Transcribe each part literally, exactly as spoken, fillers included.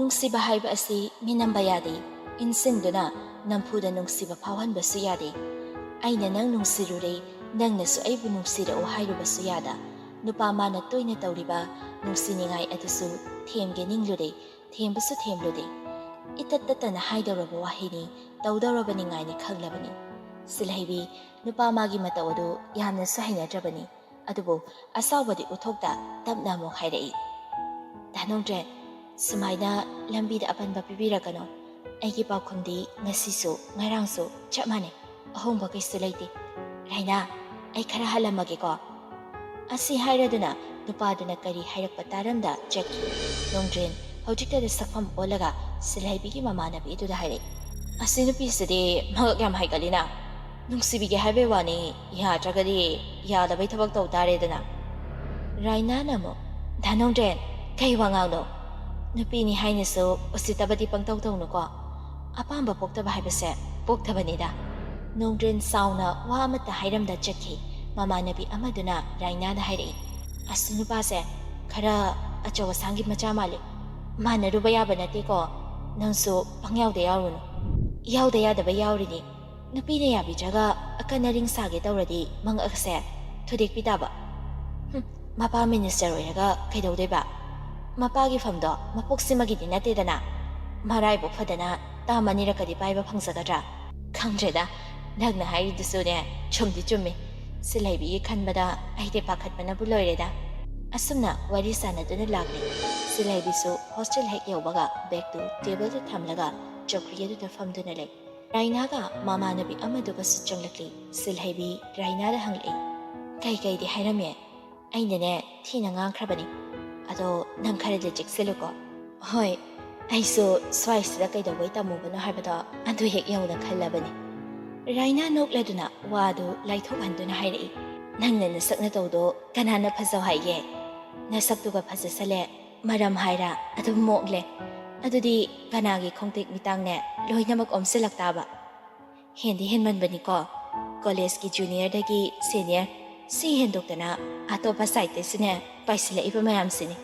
ꯅꯨꯡꯁꯤꯕ ꯍꯥꯏꯕ ꯑꯁꯤ ꯃꯤꯅꯝꯕ ꯌꯥꯗꯦ, ꯏꯟꯁꯤꯟꯗꯨꯅ ꯅꯝꯐꯨꯗ ꯅꯨꯡꯁꯤꯕ ꯐꯥꯎꯍꯟꯕꯁꯨ ꯌꯥꯗꯦ꯫ ꯑꯩꯅ ꯅꯪ ꯅꯨꯡꯁꯤꯔꯨꯔꯦ, ꯅꯪꯅꯁꯨ ꯑꯩꯕꯨ ꯅꯨꯡꯁꯤꯔꯛꯎ ꯍꯥꯏꯔꯨꯕꯁꯨ ꯌꯥꯗ꯫ ꯅꯨꯄꯥ ꯃꯥꯅ ꯇꯣꯏꯅ ꯇꯧꯔꯤꯕ ꯅꯨꯡꯁꯤꯅꯤꯡꯉꯥꯏ ꯑꯗꯨꯁꯨ ꯊꯦꯝꯒꯦ ꯅꯤꯡꯂꯨꯔꯦ, ꯊꯦꯝꯕꯁꯨ ꯊꯦꯝꯂꯨꯗꯦ꯫ ꯏꯇꯠ ꯇꯠꯇꯅ ꯍꯥꯏꯗꯧꯔꯕ ꯋꯥꯍꯩꯅꯤ, ꯇꯧꯗꯧꯔꯕ ꯅꯤꯡꯉꯥꯏꯅꯤ ꯈꯪꯂꯕꯅꯤ꯫ ꯁꯤꯜꯍꯩꯕꯤ, ꯅꯨꯄꯥ ꯃꯥꯒꯤ ꯃꯇꯧ ꯑꯗꯨ ꯌꯥꯝꯅꯁꯨ ꯍꯩꯅꯗ꯭ꯔꯕꯅꯤ꯫ ꯑꯗꯨꯕꯨ ꯑꯁꯥꯎꯕꯗꯤ ꯎꯠꯊꯣꯛꯇ ꯇꯞꯅ ꯑꯃꯨꯛ ꯍꯥꯏꯔꯛꯏ, "ꯗꯥ ꯅꯣꯡꯗ꯭ꯔꯦꯟ, ꯁꯨꯃꯥꯏꯅ ꯂꯝꯕꯤꯗ ꯑꯄꯟꯕ ꯄꯤꯕꯤꯔꯛꯀꯅꯨ꯫ ꯑꯩꯒꯤ ꯄꯥꯎꯈꯨꯝꯗꯤ ꯉꯁꯤꯁꯨ ꯉꯔꯥꯡꯁꯨ ꯆꯞ ꯃꯥꯟꯅꯩ꯫ ꯑꯍꯣꯡꯕ ꯀꯩꯁꯨ ꯂꯩꯇꯦ꯫ ꯔꯥꯏꯅꯥ, ꯑꯩ ꯈꯔ ꯍꯜꯂꯝꯃꯒꯦꯀꯣ꯫" ꯑꯁꯤ ꯍꯥꯏꯔꯗꯨꯅ ꯅꯨꯄꯥꯗꯨꯅ ꯀꯔꯤ ꯍꯥꯏꯔꯛꯄ ꯇꯥꯔꯝꯗ ꯆꯠꯈꯤ꯫ ꯅꯣꯡꯗ꯭ꯔꯦꯟ ꯍꯧꯖꯤꯛꯇꯗ ꯁꯛꯐꯝ ꯑꯣꯜꯂꯒ ꯁꯤꯜꯍꯩꯕꯤꯒꯤ ꯃꯃꯥꯟꯅꯕꯤꯗꯨꯗ ꯍꯥꯏꯔꯛꯏ, "ꯑꯁꯤ ꯅꯨꯄꯤꯁꯤꯗꯤ ꯃꯉꯛ ꯌꯥꯝ ꯍꯥꯏꯒꯠꯂꯤꯅ꯫ ꯅꯨꯡꯁꯤꯕꯤꯒꯦ ꯍꯥꯏꯕꯩ ꯋꯥꯅꯤ, ꯌꯥꯗ꯭ꯔꯒꯗꯤ ꯌꯥꯗꯕꯩ ꯊꯕꯛ ꯇꯧ ꯇꯥꯔꯦꯗꯅ꯫" ꯔꯥꯏꯅꯥꯅ ꯑꯃꯨꯛ, "ꯗꯥ ꯅꯣꯡꯗ꯭ꯔꯦꯟ, ꯀꯩ ꯋꯥꯉꯥꯡꯅꯣ? ꯅꯨꯄꯤꯅꯤ ꯍꯥꯏꯅꯁꯨ ꯎꯁꯤꯠꯇꯕꯗꯤ ꯄꯪꯇꯧ ꯇꯧꯅꯨꯀꯣ꯫ ꯑꯄꯥꯝꯕ ꯄꯣꯛꯇꯕ ꯍꯥꯏꯕꯁꯦ ꯄꯣꯛꯇꯕꯅꯤꯗ꯫" ꯅꯣꯡꯗ꯭ꯔꯦꯟ ꯆꯥꯎꯅ ꯋꯥ ꯑꯃꯠꯇ ꯍꯥꯏꯔꯝꯗ ꯆꯠꯈꯤ꯫ ꯃꯃꯥꯟꯅꯕꯤ ꯑꯃꯗꯨꯅ ꯔꯥꯏꯅꯥꯗ ꯍꯥꯏꯔꯛꯏ, "ꯑꯁ, ꯅꯨꯄꯥꯁꯦ ꯈꯔ ꯑꯆꯧ ꯑꯁꯥꯡꯒꯤ ꯃꯆꯥ ꯃꯥꯜꯂꯤ꯫ ꯃꯥꯟꯅꯔꯨꯕ ꯌꯥꯕ ꯅꯠꯇꯦꯀꯣ꯫ ꯅꯪꯁꯨ ꯄꯪꯌꯥꯎꯗ ꯌꯥꯎꯔꯨꯅꯨ꯫ ꯌꯥꯎꯗ ꯌꯥꯗꯕ ꯌꯥꯎꯔꯤꯅꯤ꯫ ꯅꯨꯄꯤꯅ ꯌꯥꯕꯤꯗ꯭ꯔꯒ ꯑꯀꯟ ꯑꯔꯤꯡ ꯁꯥꯒꯦ ꯇꯧꯔꯗꯤ ꯃꯉꯛꯁꯦ ꯊꯨꯗꯦꯛꯄꯤ ꯇꯥꯕ꯫ ꯍꯨꯝ, ꯃꯄꯥ ꯃꯤꯅꯤꯁꯇꯔ ꯑꯣꯏꯔꯒ ꯀꯩꯗꯧꯗꯣꯏꯕ? ꯃꯄꯥꯒꯤ ꯐꯝꯗꯣ ꯃꯄꯣꯛꯁꯤꯃꯒꯤꯗꯤ ꯅꯠꯇꯦꯗꯅ꯫ ꯃꯔꯥꯏꯕꯛ ꯐꯗꯅ ꯇꯥꯝ ꯑꯅꯤꯔꯛꯀꯗꯤ ꯄꯥꯏꯕ ꯐꯪꯖꯒꯗ꯭ꯔꯥ? ꯈꯪꯗ꯭ꯔꯦꯗ, ꯅꯪꯅ ꯍꯥꯏꯔꯤꯗꯨꯁꯨꯅꯦ, ꯆꯨꯝꯗꯤ ꯆꯨꯝꯃꯤ꯫ ꯁꯤꯜꯍꯩꯕꯤꯒꯤ ꯈꯟꯕꯗ ꯑꯩꯗꯤ ꯄꯥꯈꯠꯄꯅꯕꯨ ꯂꯣꯏꯔꯦꯗ꯫" ꯑꯁꯨꯝꯅ ꯋꯥꯔꯤ ꯁꯥꯟꯅꯗꯨꯅ ꯂꯥꯛꯂꯤ꯫ ꯁꯤꯜꯍꯩꯕꯤꯁꯨ ꯍꯣꯁꯇꯦꯜ ꯍꯦꯛ ꯌꯧꯕꯒ ꯕꯦꯒꯇꯨ ꯇꯦꯕꯜꯗ ꯊꯝꯂꯒ ꯆꯧꯀ꯭ꯔꯤ ꯑꯗꯨꯗ ꯐꯝꯗꯨꯅ ꯂꯩ꯫ ꯔꯥꯏꯅꯥꯒ ꯃꯃꯥꯟꯅꯕꯤ ꯑꯃꯗꯨꯒꯁꯨ ꯆꯪꯂꯛꯂꯤ꯫ ꯁꯤꯜꯍꯩꯕꯤ ꯔꯥꯏꯅꯥꯗ ꯍꯪꯂꯛꯏ, "ꯀꯩꯀꯩꯗꯤ ꯍꯥꯏꯔꯝꯃꯦ? ꯑꯩꯅꯅꯦ ꯊꯤꯅ ꯉꯥꯡꯈ꯭ꯔꯕꯅꯤ꯫ ꯑꯗꯣ ꯅꯪ ꯈꯔꯗꯤ ꯆꯦꯛꯁꯤꯜꯂꯨꯀꯣ꯫" "ꯍꯣꯏ, ꯑꯩꯁꯨ ꯁ꯭ꯋꯥꯏꯁꯤꯗ ꯀꯩꯗꯧꯕꯩ ꯇꯝꯃꯨꯕꯅꯣ ꯍꯥꯏꯕꯗꯣ ꯑꯗꯨ ꯍꯦꯛ ꯌꯧꯅ ꯈꯜꯂꯕꯅꯤ꯫" ꯔꯥꯏꯅꯥ ꯅꯣꯛꯂꯗꯨꯅ ꯋꯥꯗꯨ ꯂꯥꯏꯊꯣꯛꯍꯟꯗꯨꯅ ꯍꯥꯏꯔꯛꯏ, "ꯅꯪꯅ ꯅꯁꯛ ꯅꯇꯧꯗꯣ ꯀꯅꯥꯅ ꯐꯖꯧ ꯍꯥꯏꯒꯦ? ꯅꯁꯛꯇꯨꯒ ꯐꯖꯁꯜꯂꯦ, ꯃꯔꯝ ꯍꯥꯏꯔ ꯑꯗꯨꯝ ꯃꯣꯛꯂꯦ꯫ ꯑꯗꯨꯗꯤ ꯀꯅꯥꯒꯤ ꯈꯣꯡꯇꯦꯛ ꯃꯤꯇꯥꯡꯅꯦ ꯂꯣꯏꯅꯃꯛ ꯑꯣꯝꯁꯤꯜꯂꯛ ꯇꯥꯕ? ꯍꯦꯟꯗꯤ ꯍꯦꯟꯃꯟꯕꯅꯤꯀꯣ꯫ ꯀꯣꯂꯦꯖꯀꯤ ꯖꯨꯅꯤꯌꯔꯗꯒꯤ ꯁꯦꯅꯤꯌꯔ, ꯁꯤ ꯍꯦꯟꯗꯣꯛꯇꯅ ꯑꯇꯣꯞꯄ ꯁꯥꯏꯠꯇꯁꯨꯅꯦ ꯄꯥꯏꯁꯤꯜꯂꯛꯏꯕ ꯃꯌꯥꯝꯁꯤꯅꯤ꯫"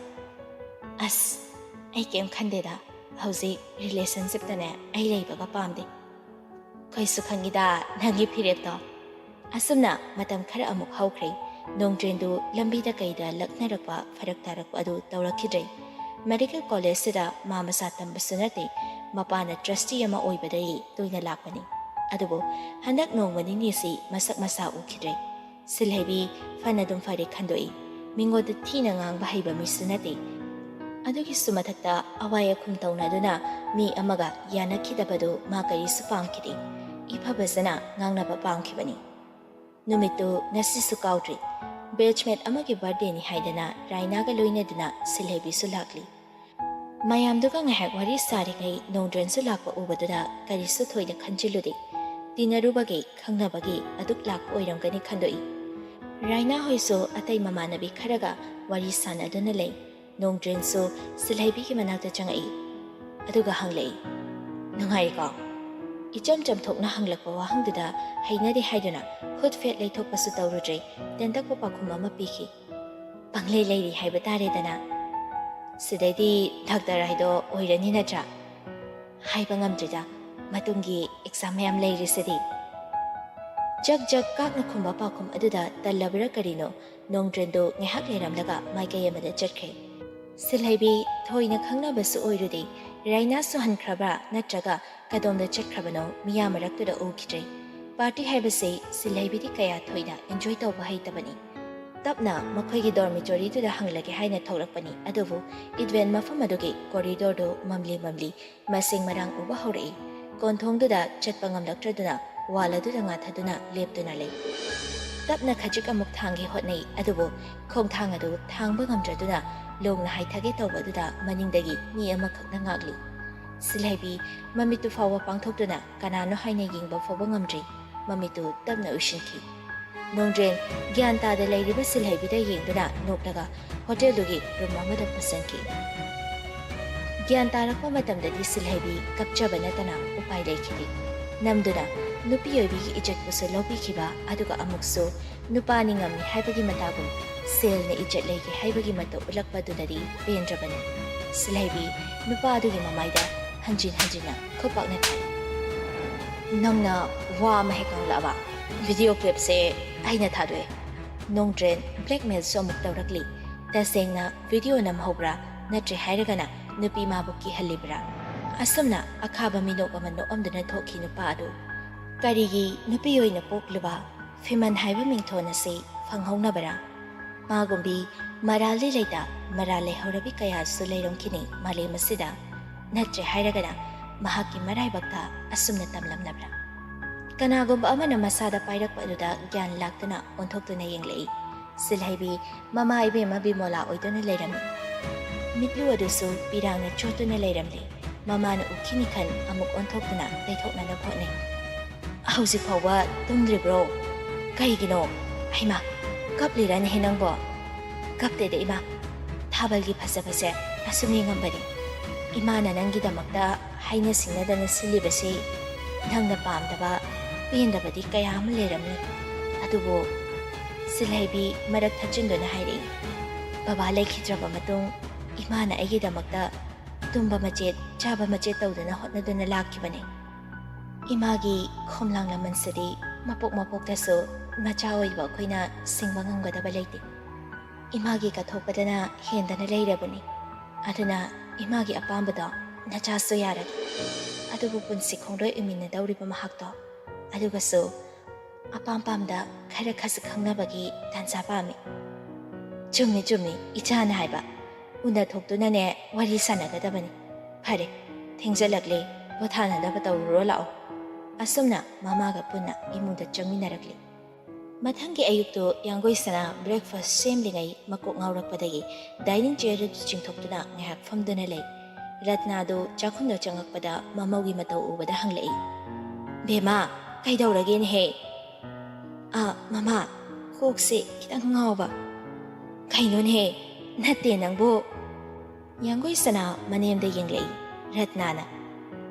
"ꯑꯁ, ꯑꯩ ꯀꯩꯝ ꯈꯟꯗꯦꯗ꯫ ꯍꯧꯖꯤꯛ ꯔꯤꯂꯦꯁꯟꯁꯤꯞꯇꯅꯦ ꯑꯩ ꯂꯩꯕꯒ ꯄꯥꯝꯗꯦ꯫ ꯑꯩꯈꯣꯏꯁꯨ ꯈꯪꯉꯤꯗ ꯅꯪꯒꯤ ꯐꯤꯔꯦꯞꯇꯣ꯫ ꯑꯁꯨꯝꯅ ꯃꯇꯝ ꯈꯔ ꯑꯃꯨꯛ ꯍꯧꯈ꯭ꯔꯦ꯫ ꯅꯣꯡꯗ꯭ꯔꯦꯟꯗꯨ ꯂꯝꯕꯤꯗ ꯀꯩꯗ ꯂꯛꯅꯔꯛꯄ, ꯐꯔꯛ ꯇꯥꯔꯛꯄ ꯑꯗꯨ ꯇꯧꯔꯛꯈꯤꯗ꯭ꯔꯦ꯫ ꯃꯦꯗꯤꯀꯦꯜ ꯀꯣꯂꯦꯖꯁꯤꯗ ꯃꯥ ꯃꯁꯥ ꯇꯝꯕꯁꯨ ꯅꯠꯇꯦ, ꯃꯄꯥꯅ ꯇ꯭ꯔꯁꯇꯤ ꯑꯃ ꯑꯣꯏꯕꯗꯒꯤ ꯇꯣꯏꯅ ꯂꯥꯛꯄꯅꯤ꯫ ꯑꯗꯨꯕꯨ ꯍꯟꯗꯛ ꯅꯣꯡꯃ ꯅꯤꯅꯤꯁꯤ ꯃꯁꯛ ꯃꯁꯥ ꯎꯈꯤꯗ꯭ꯔꯦ꯫ ꯁꯤꯜꯍꯩꯕꯤ ꯐꯅꯗꯨꯝ ꯐꯔꯦ ꯈꯟꯗꯣꯛꯏ꯫ ꯃꯤꯉꯣꯟꯗ ꯊꯤꯅ ꯉꯥꯡꯕ ꯍꯩꯕ ꯃꯤꯁꯨ ꯅꯠꯇꯦ꯫ ꯑꯗꯨꯒꯤꯁꯨ ꯃꯊꯛꯇ ꯑꯋꯥꯏ ꯑꯈꯨꯝ ꯇꯧꯅꯗꯨꯅ ꯃꯤ ꯑꯃꯒ ꯌꯥꯅꯈꯤꯗꯕꯗꯨ ꯃꯥ ꯀꯔꯤꯁꯨ ꯄꯥꯝꯈꯤꯗꯦ꯫ ꯏꯐ ꯐꯖꯅ ꯉꯥꯡꯅꯕ ꯄꯥꯝꯈꯤꯕꯅꯤ꯫ ꯅꯨꯃꯤꯠꯇꯨ ꯉꯁꯤꯁꯨ ꯀꯥꯎꯗ꯭ꯔꯤ꯫ ꯕꯦꯆꯃꯦꯠ ꯑꯃꯒꯤ ꯕꯥꯔꯗꯦꯅꯤ ꯍꯥꯏꯗꯅ ꯔꯥꯏꯅꯥꯒ ꯂꯣꯏꯅꯗꯨꯅ ꯁꯤꯜꯍꯩꯕꯤꯁꯨ ꯂꯥꯛꯂꯤ꯫ ꯃꯌꯥꯝꯗꯨꯒ ꯉꯥꯏꯍꯥꯛ ꯋꯥꯔꯤ ꯁꯥꯔꯤꯉꯩ ꯅꯣꯡꯗ꯭ꯔꯦꯟꯁꯨ ꯂꯥꯛꯄ ꯎꯕꯗꯨꯗ ꯀꯔꯤꯁꯨ ꯊꯣꯏꯅ ꯈꯟꯖꯤꯜꯂꯨꯗꯦ꯫ ꯇꯤꯟꯅꯔꯨꯕꯒꯤ, ꯈꯪꯅꯕꯒꯤ ꯑꯗꯨꯛ ꯂꯥꯛꯄ ꯑꯣꯏꯔꯝꯒꯅꯤ ꯈꯟꯗꯣꯛꯏ꯫ ꯔꯥꯏꯅꯥ ꯍꯣꯏꯁꯨ ꯑꯇꯩ ꯃꯃꯥꯟꯅꯕꯤ ꯈꯔꯒ ꯋꯥꯔꯤ ꯁꯥꯟꯅꯗꯨꯅ ꯂꯩ꯫ ꯅꯣꯡꯗ꯭ꯔꯦꯟꯁꯨ ꯁꯤꯜꯍꯩꯕꯤꯒꯤ ꯃꯅꯥꯛꯇ ꯆꯪꯉꯛꯏ꯫ ꯑꯗꯨꯒ ꯍꯪꯂꯛꯏ, "ꯅꯨꯡꯉꯥꯏꯔꯤꯀꯣ?" ꯏꯆꯝ ꯆꯝꯊꯣꯛꯅ ꯍꯪꯂꯛꯄ ꯋꯥꯍꯪꯗꯨꯗ ꯍꯩꯅꯗꯦ ꯍꯥꯏꯗꯨꯅ ꯈꯨꯠ ꯐꯦꯠ ꯂꯩꯊꯣꯛꯄꯁꯨ ꯇꯧꯔꯨꯗ꯭ꯔꯦ, ꯇꯦꯟꯇꯛꯄ ꯄꯥꯎꯈꯨꯝ ꯑꯃ ꯄꯤꯈꯤ꯫ "ꯄꯪꯂꯩ ꯂꯩꯔꯤ ꯍꯥꯏꯕ ꯇꯥꯔꯦꯗꯅ꯫ ꯁꯤꯗꯩꯗꯤ ꯗꯥꯛꯇꯔ ꯍꯥꯏꯗꯣ ꯑꯣꯏꯔꯅꯤ ꯅꯠꯇ꯭ꯔꯥ?" "ꯍꯥꯏꯕ ꯉꯝꯗ꯭ꯔꯤꯗ, ꯃꯇꯨꯡꯒꯤ ꯑꯦꯛꯖꯥꯝ ꯃꯌꯥꯝ ꯂꯩꯔꯤꯁꯤꯗꯤ꯫" ꯖꯛ ꯖꯛ ꯀꯥꯛꯅ ꯈꯨꯝꯕ ꯄꯥꯎꯈꯨꯝ ꯑꯗꯨꯗ ꯇꯜꯂꯕ꯭ꯔꯥ ꯀꯔꯤꯅꯣ, ꯅꯣꯡꯗ꯭ꯔꯦꯟꯗꯨ ꯉꯥꯏꯍꯥꯛ ꯂꯩꯔꯝꯂꯒ ꯃꯥꯏꯀꯩ ꯑꯃꯗ ꯆꯠꯈ꯭ꯔꯦ꯫ ꯁꯤꯜꯍꯩꯕꯤ ꯊꯣꯏꯅ ꯈꯪꯅꯕꯁꯨ ꯑꯣꯏꯔꯨꯗꯦ꯫ ꯔꯥꯏꯅꯥꯁꯨ ꯍꯟꯈ꯭ꯔꯕ꯭ꯔꯥ ꯅꯠꯇ꯭ꯔꯒ ꯀꯗꯣꯝꯗ ꯆꯠꯈ꯭ꯔꯕꯅꯣ ꯃꯤꯌꯥꯝ ꯃꯔꯛꯇꯨꯗ ꯎꯈꯤꯗ꯭ꯔꯦ꯫ ꯄꯥꯔꯇꯤ ꯍꯥꯏꯕꯁꯤ ꯁꯤꯜꯍꯩꯕꯤꯗꯤ ꯀꯌꯥ ꯊꯣꯏꯅ ꯑꯦꯟꯖꯣꯏ ꯇꯧꯕ ꯍꯩꯇꯕꯅꯤ꯫ ꯇꯞꯅ ꯃꯈꯣꯏꯒꯤ ꯗꯣꯔꯃꯤꯇꯣꯔꯤꯗꯨꯗ ꯍꯪꯂꯒꯦ ꯍꯥꯏꯅ ꯊꯣꯛꯂꯛꯄꯅꯤ, ꯑꯗꯨꯕꯨ ꯏꯚꯦꯟ ꯃꯐꯝ ꯑꯗꯨꯒꯤ ꯀꯣꯔꯤꯗꯣꯔꯗꯨ ꯃꯝꯂꯤ ꯃꯝꯂꯤ ꯃꯁꯤꯡ ꯃꯔꯥꯡ ꯎꯕ ꯍꯧꯔꯛꯏ꯫ ꯀꯣꯟꯊꯣꯡꯗꯨꯗ ꯆꯠꯄ ꯉꯝꯂꯛꯇ꯭ꯔꯗꯨꯅ ꯋꯥꯜ ꯑꯗꯨꯗ ꯉꯥꯊꯗꯨꯅ ꯂꯦꯞꯇꯨꯅ ꯂꯩ꯫ ꯇꯞꯅ ꯈꯖꯤꯛ ꯑꯃꯨꯛ ꯊꯥꯡꯒꯦ ꯍꯣꯠꯅꯩ, ꯑꯗꯨꯕꯨ ꯈꯣꯡꯊꯥꯡ ꯑꯗꯨ ꯊꯥꯡꯕ ꯉꯝꯗ꯭ꯔꯗꯨꯅ ꯂꯣꯡꯅ ꯍꯥꯏꯊꯒꯦ ꯇꯧꯕꯗꯨꯗ ꯃꯅꯤꯡꯗꯒꯤ ꯃꯤ ꯑꯃꯈꯛꯅ ꯉꯥꯛꯂꯤ꯫ ꯁꯤꯜꯍꯩꯕꯤ ꯃꯃꯤꯠꯇꯨ ꯐꯥꯎꯕ ꯄꯥꯡꯊꯣꯛꯇꯨꯅ ꯀꯅꯥꯅꯣ ꯍꯥꯏꯅ ꯌꯦꯡꯕ ꯐꯥꯎꯕ ꯉꯝꯗ꯭ꯔꯤ꯫ ꯃꯃꯤꯠꯇꯨ ꯇꯞꯅ ꯎꯏꯁꯤꯟꯈꯤ꯫ ꯅꯣꯡꯗ꯭ꯔꯦꯟ ꯒ꯭ꯌꯥꯟ ꯇꯥꯗ ꯂꯩꯔꯤꯕ ꯁꯤꯜꯍꯩꯕꯤꯗ ꯌꯦꯡꯗꯨꯅ ꯅꯣꯛꯂꯒ ꯍꯣꯇꯦꯜꯗꯨꯒꯤ ꯔꯨꯝ ꯑꯃꯗ ꯄꯨꯁꯤꯟꯈꯤ꯫ ꯒ꯭ꯌꯥꯟ ꯇꯥꯔꯛꯄ ꯃꯇꯝꯗꯗꯤ ꯁꯤꯜꯍꯩꯕꯤ ꯀꯞꯆꯕ ꯅꯠꯇꯅ ꯎꯄꯥꯏ ꯂꯩꯈꯤꯗꯦ꯫ ꯅꯝꯗꯨꯅ ꯅꯨꯄꯤ ꯑꯣꯏꯕꯤꯒꯤ ꯏꯖꯠꯄꯨꯁꯨ ꯂꯧꯕꯤꯈꯤꯕ, ꯑꯗꯨꯒ ꯑꯃꯨꯛꯁꯨ ꯅꯨꯄꯥꯅꯤ ꯉꯝꯃꯤ ꯍꯥꯏꯕꯒꯤ ꯃꯇꯥꯒꯨꯝ ꯁꯦꯜꯅ ꯏꯖꯠ ꯂꯩꯒꯦ ꯍꯥꯏꯕꯒꯤ ꯃꯇꯧ ꯎꯠꯂꯛꯄꯗꯨꯗꯗꯤ ꯄꯦꯟꯗ꯭ꯔꯕꯅꯤ꯫ ꯁꯤꯜꯍꯩꯕꯤ ꯅꯨꯄꯥ ꯑꯗꯨꯒꯤ ꯃꯃꯥꯏꯗ ꯍꯟꯖꯤꯟ ꯍꯟꯖꯤꯟꯅ ꯈꯨꯄꯥꯛꯅ ꯊꯥꯏ꯫ "ꯅꯪꯅ ꯋꯥ ꯑꯃ ꯍꯦꯛ ꯉꯥꯡꯂꯛꯑꯕ, ꯚꯤꯗꯤꯑꯣ ꯀ꯭ꯂꯤꯞꯁꯦ ꯑꯩꯅ ꯊꯥꯗꯣꯛꯑꯦ꯫ ꯅꯣꯡꯗ꯭ꯔꯦꯟ ꯕ꯭ꯂꯦꯛꯃꯦꯜꯁꯨ ꯑꯃꯨꯛ ꯇꯧꯔꯛꯂꯤ꯫ ꯇꯁꯦꯡꯅ ꯚꯤꯗꯤꯑꯣ ꯅꯝꯍꯧꯕ꯭ꯔꯥ? ꯅꯠꯇ꯭ꯔꯦ ꯍꯥꯏꯔꯒꯅ ꯅꯨꯄꯤ ꯃꯥꯕꯨ ꯀꯤꯍꯜꯂꯤꯕ꯭ꯔꯥ?" ꯑꯁꯨꯝꯅ ꯑꯈꯥꯕ ꯃꯤꯅꯣꯛ ꯑꯃ ꯅꯣꯛꯑꯝꯗꯨꯅ ꯊꯣꯛꯈꯤ ꯅꯨꯄꯥ ꯑꯗꯨ꯫ ꯀꯔꯤꯒꯤ ꯅꯨꯄꯤ ꯑꯣꯏꯅ ꯄꯣꯛꯂꯨꯕ? ꯐꯤꯃꯟ ꯍꯥꯏꯕ ꯃꯤꯡꯊꯣꯟ ꯑꯁꯤ ꯐꯪꯍꯧꯅꯕꯔꯥ? ꯃꯥꯒꯨꯝꯕꯤ ꯃꯔꯥꯜꯗꯤ ꯂꯩꯇ, ꯃꯔꯥꯜ ꯂꯩꯍꯧꯔꯕꯤ ꯀꯌꯥꯁꯨ ꯂꯩꯔꯝꯈꯤꯅꯤ ꯃꯥꯂꯦꯝ ꯑꯁꯤꯗ꯫ ꯅꯠꯇ꯭ꯔꯦ ꯍꯥꯏꯔꯒꯅ ꯃꯍꯥꯛꯀꯤ ꯃꯔꯥꯏꯕꯛꯇ ꯑꯁꯨꯝꯅ ꯇꯝꯂꯝꯂꯕ꯭ꯔꯥ? ꯀꯅꯥꯒꯨꯝꯕ ꯑꯃꯅ ꯃꯁꯥꯗ ꯄꯥꯏꯔꯛꯄ ꯑꯗꯨꯗ ꯒ꯭ꯌꯥꯟ ꯂꯥꯛꯇꯨꯅ ꯑꯣꯟꯊꯣꯛꯇꯨꯅ ꯌꯦꯡꯂꯛꯏ꯫ ꯁꯤꯜꯍꯩꯕꯤ ꯃꯃꯥ ꯏꯕꯦꯝꯃ ꯕꯤꯃꯣꯂꯥ ꯑꯣꯏꯗꯨꯅ ꯂꯩꯔꯝꯃꯤ꯫ ꯃꯤꯠꯂꯨ ꯑꯗꯨꯁꯨ ꯄꯤꯔꯥꯡꯅ ꯆꯣꯠꯇꯨꯅ ꯂꯩꯔꯝꯂꯤ꯫ ꯃꯃꯥꯅ ꯎꯈꯤꯅꯤ ꯈꯟ ꯑꯃꯨꯛ ꯑꯣꯟꯊꯣꯛꯇꯨꯅ ꯇꯩꯊꯣꯛꯅꯅꯕ ꯍꯣꯠꯅꯩ꯫ "ꯍꯧꯖꯤꯛ ꯐꯥꯎꯕ ꯇꯨꯝꯗ꯭ꯔꯤꯕ꯭ꯔꯣ? ꯀꯩꯒꯤꯅꯣ? ꯍꯩꯃꯥ, ꯀꯞꯂꯤꯔꯅꯦꯍꯦ ꯅꯪꯕꯣ?" "ꯀꯞꯇꯦꯗ ꯏꯃꯥ, ꯊꯥꯕꯜꯒꯤ ꯐꯖꯕꯁꯦ ꯑꯁꯨꯝ ꯌꯦꯡꯉꯝꯕꯅꯤ꯫ ꯏꯃꯥꯅ ꯅꯪꯒꯤꯗꯃꯛꯇ ꯍꯥꯏꯅ ꯁꯤꯡꯅꯗꯅ ꯁꯤꯜꯂꯤꯕꯁꯤ ꯅꯪꯅ ꯄꯥꯝꯗꯕ, ꯄꯦꯟꯗꯕꯗꯤ ꯀꯌꯥ ꯑꯃ ꯂꯩꯔꯝꯅꯤ꯫ ꯑꯗꯨꯕꯨ," ꯁꯤꯜꯍꯩꯕꯤ ꯃꯔꯛ ꯊꯠꯆꯤꯟꯗꯨꯅ ꯍꯥꯏꯔꯛꯏ, "ꯕꯕꯥ ꯂꯩꯈꯤꯗ꯭ꯔꯕ ꯃꯇꯨꯡ ꯏꯃꯥꯅ ꯑꯩꯒꯤꯗꯃꯛꯇ ꯇꯨꯝꯕ ꯃꯆꯦꯠ, ꯆꯥꯕ ꯃꯆꯦꯠ ꯇꯧꯗꯨꯅ ꯍꯣꯠꯅꯗꯨꯅ ꯂꯥꯛꯈꯤꯕꯅꯤ꯫ ꯏꯃꯥꯒꯤ ꯈꯣꯝꯂꯥꯡ ꯂꯃꯟꯁꯤꯗꯤ ꯃꯄꯣꯛ ꯃꯄꯣꯛꯇꯁꯨ ꯃꯆꯥ ꯑꯣꯏꯕ ꯑꯩꯈꯣꯏꯅ ꯁꯤꯡꯕ ꯉꯝꯒꯗꯕ ꯂꯩꯇꯦ꯫ ꯏꯃꯥꯒꯤ ꯀꯠꯊꯣꯛꯄꯗꯅ ꯍꯦꯟꯗꯅ ꯂꯩꯔꯕꯅꯤ꯫ ꯑꯗꯨꯅ ꯏꯃꯥꯒꯤ ꯑꯄꯥꯝꯕꯗꯣ ꯅꯆꯥꯁꯨ ꯌꯥꯔꯒꯦ꯫ ꯑꯗꯨꯕꯨ ꯄꯨꯟꯁꯤ ꯈꯣꯡꯂꯣꯏ ꯎꯃꯤꯟꯅꯗꯧꯔꯤꯕ ꯃꯍꯥꯛꯇꯣ, ꯑꯗꯨꯒꯁꯨ ꯑꯄꯥꯝ ꯄꯥꯝꯗ ꯈꯔ ꯈꯖꯤꯛ ꯈꯪꯅꯕꯒꯤ ꯇꯥꯟꯖꯥ ꯄꯥꯝꯃꯤ꯫" "ꯆꯨꯝꯃꯤ, ꯆꯨꯝꯃꯤ, ꯏꯆꯥꯅ ꯍꯥꯏꯕ꯫ ꯎꯅ ꯊꯣꯛꯇꯨꯅꯅꯦ ꯋꯥꯔꯤ ꯁꯥꯟꯅꯒꯗꯕꯅꯤ꯫ ꯐꯔꯦ, ꯊꯦꯡꯖꯜꯂꯛꯂꯦ, ꯄꯣꯊꯥꯅꯅꯕ ꯇꯧꯔꯨꯔꯣ ꯂꯥꯛꯑꯣ꯫" ꯑꯁꯨꯝꯅ ꯃꯃꯥꯒ ꯄꯨꯟꯅ ꯏꯃꯨꯡꯗ ꯆꯪꯃꯤꯟꯅꯔꯛꯂꯤ꯫ ꯃꯊꯪꯒꯤ ꯑꯌꯨꯛꯇꯨ ꯌꯥꯡꯒꯣꯏꯁꯅꯥ ꯕ꯭ꯔꯦꯛꯐꯥꯁ ꯁꯦꯝꯂꯤꯉꯩ ꯃꯀꯣꯛ ꯉꯥꯎꯔꯛꯄꯗꯒꯤ ꯗꯥꯏꯅꯤꯡ ꯆꯤꯌꯔꯗꯨ ꯆꯤꯡꯊꯣꯛꯇꯨꯅ ꯉꯥꯏꯍꯥꯛ ꯐꯝꯗꯨꯅ ꯂꯩ꯫ ꯔꯠꯅꯥꯗꯨ ꯆꯥꯛꯈꯨꯝꯗ ꯆꯪꯉꯛꯄꯗ ꯃꯃꯧꯒꯤ ꯃꯇꯧ ꯎꯕꯗ ꯍꯪꯂꯛꯏ, "ꯕꯦꯝꯃ, ꯀꯩꯗꯧꯔꯒꯦꯅꯦꯍꯦ?" "ꯑ, ꯃꯃꯥ, ꯀꯣꯛꯁꯦ ꯈꯤꯇꯪ ꯉꯥꯎꯕ꯫" "ꯀꯩꯅꯣꯅꯦꯍꯦ, ꯅꯠꯇꯦ ꯅꯪꯕꯨ?" ꯌꯥꯡꯒꯣꯏ ꯁꯅꯥ ꯃꯅꯦꯝꯗ ꯌꯦꯡꯂꯛꯏ꯫ ꯔꯠꯅꯥꯅ,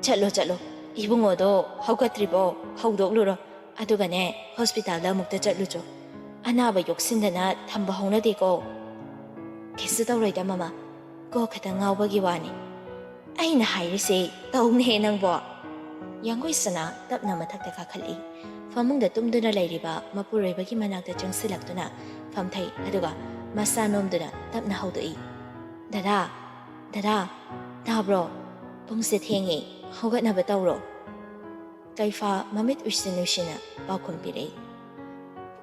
"ꯆꯠꯂꯣ, ꯆꯠꯂꯣ, ꯏꯕꯨꯡꯉꯣꯗꯣ ꯍꯧꯒꯠꯇ꯭ꯔꯤꯕꯣ? ꯍꯧꯗꯣꯛꯂꯨꯔꯣ꯫ ꯑꯗꯨꯒꯅꯦ, ꯍꯣꯁꯄꯤꯇꯥꯜꯗ ꯑꯃꯨꯛꯇ ꯆꯠꯂꯨꯆꯣ꯫ ꯑꯅꯥꯕ ꯌꯣꯛꯁꯤꯟꯗꯅ ꯊꯝꯕ ꯍꯧꯅꯗꯦꯀꯣ꯫" "ꯀꯩꯁꯨ ꯇꯧꯔꯣꯏꯗ, ꯃꯃꯥ꯫ ꯀꯣꯛ ꯈꯛꯇ ꯉꯥꯎꯕꯒꯤ ꯋꯥꯅꯤ꯫ ꯑꯩꯅ ꯍꯥꯏꯔꯤꯁꯦ ꯇꯧꯅꯦꯍꯦ ꯅꯪꯕꯣ꯫ ꯌꯥꯡꯒꯣꯏ ꯁꯅꯥ ꯇꯞꯅ ꯃꯊꯛꯇ ꯀꯥꯈꯠꯂꯛꯏ꯫ ꯐꯃꯨꯡꯗ ꯇꯨꯝꯗꯨꯅ ꯂꯩꯔꯤꯕ ꯃꯄꯨꯔꯣꯏꯕꯒꯤ ꯃꯅꯥꯛꯇ ꯆꯪꯁꯤꯜꯂꯛꯇꯨꯅ ꯐꯝꯊꯩ, ꯑꯗꯨꯒ ꯃꯁꯥ ꯅꯣꯝꯗꯨꯅ ꯇꯞꯅ ꯍꯧꯗꯣꯛꯏ꯫ "ꯗꯗꯥ, ꯗꯗꯥ, ꯇꯥꯕ꯭ꯔꯣ? ꯄꯨꯡꯁꯦ ꯊꯦꯡꯉꯦ, ꯍꯧꯒꯠꯅꯕ ꯇꯧꯔꯣ"꯫ ꯀꯩꯐꯥ ꯃꯃꯤꯠ ꯎꯏꯁꯤꯟ ꯎꯏꯁꯤꯟꯅ ꯄꯥꯎꯈꯨꯝ ꯄꯤꯔꯛꯏ꯫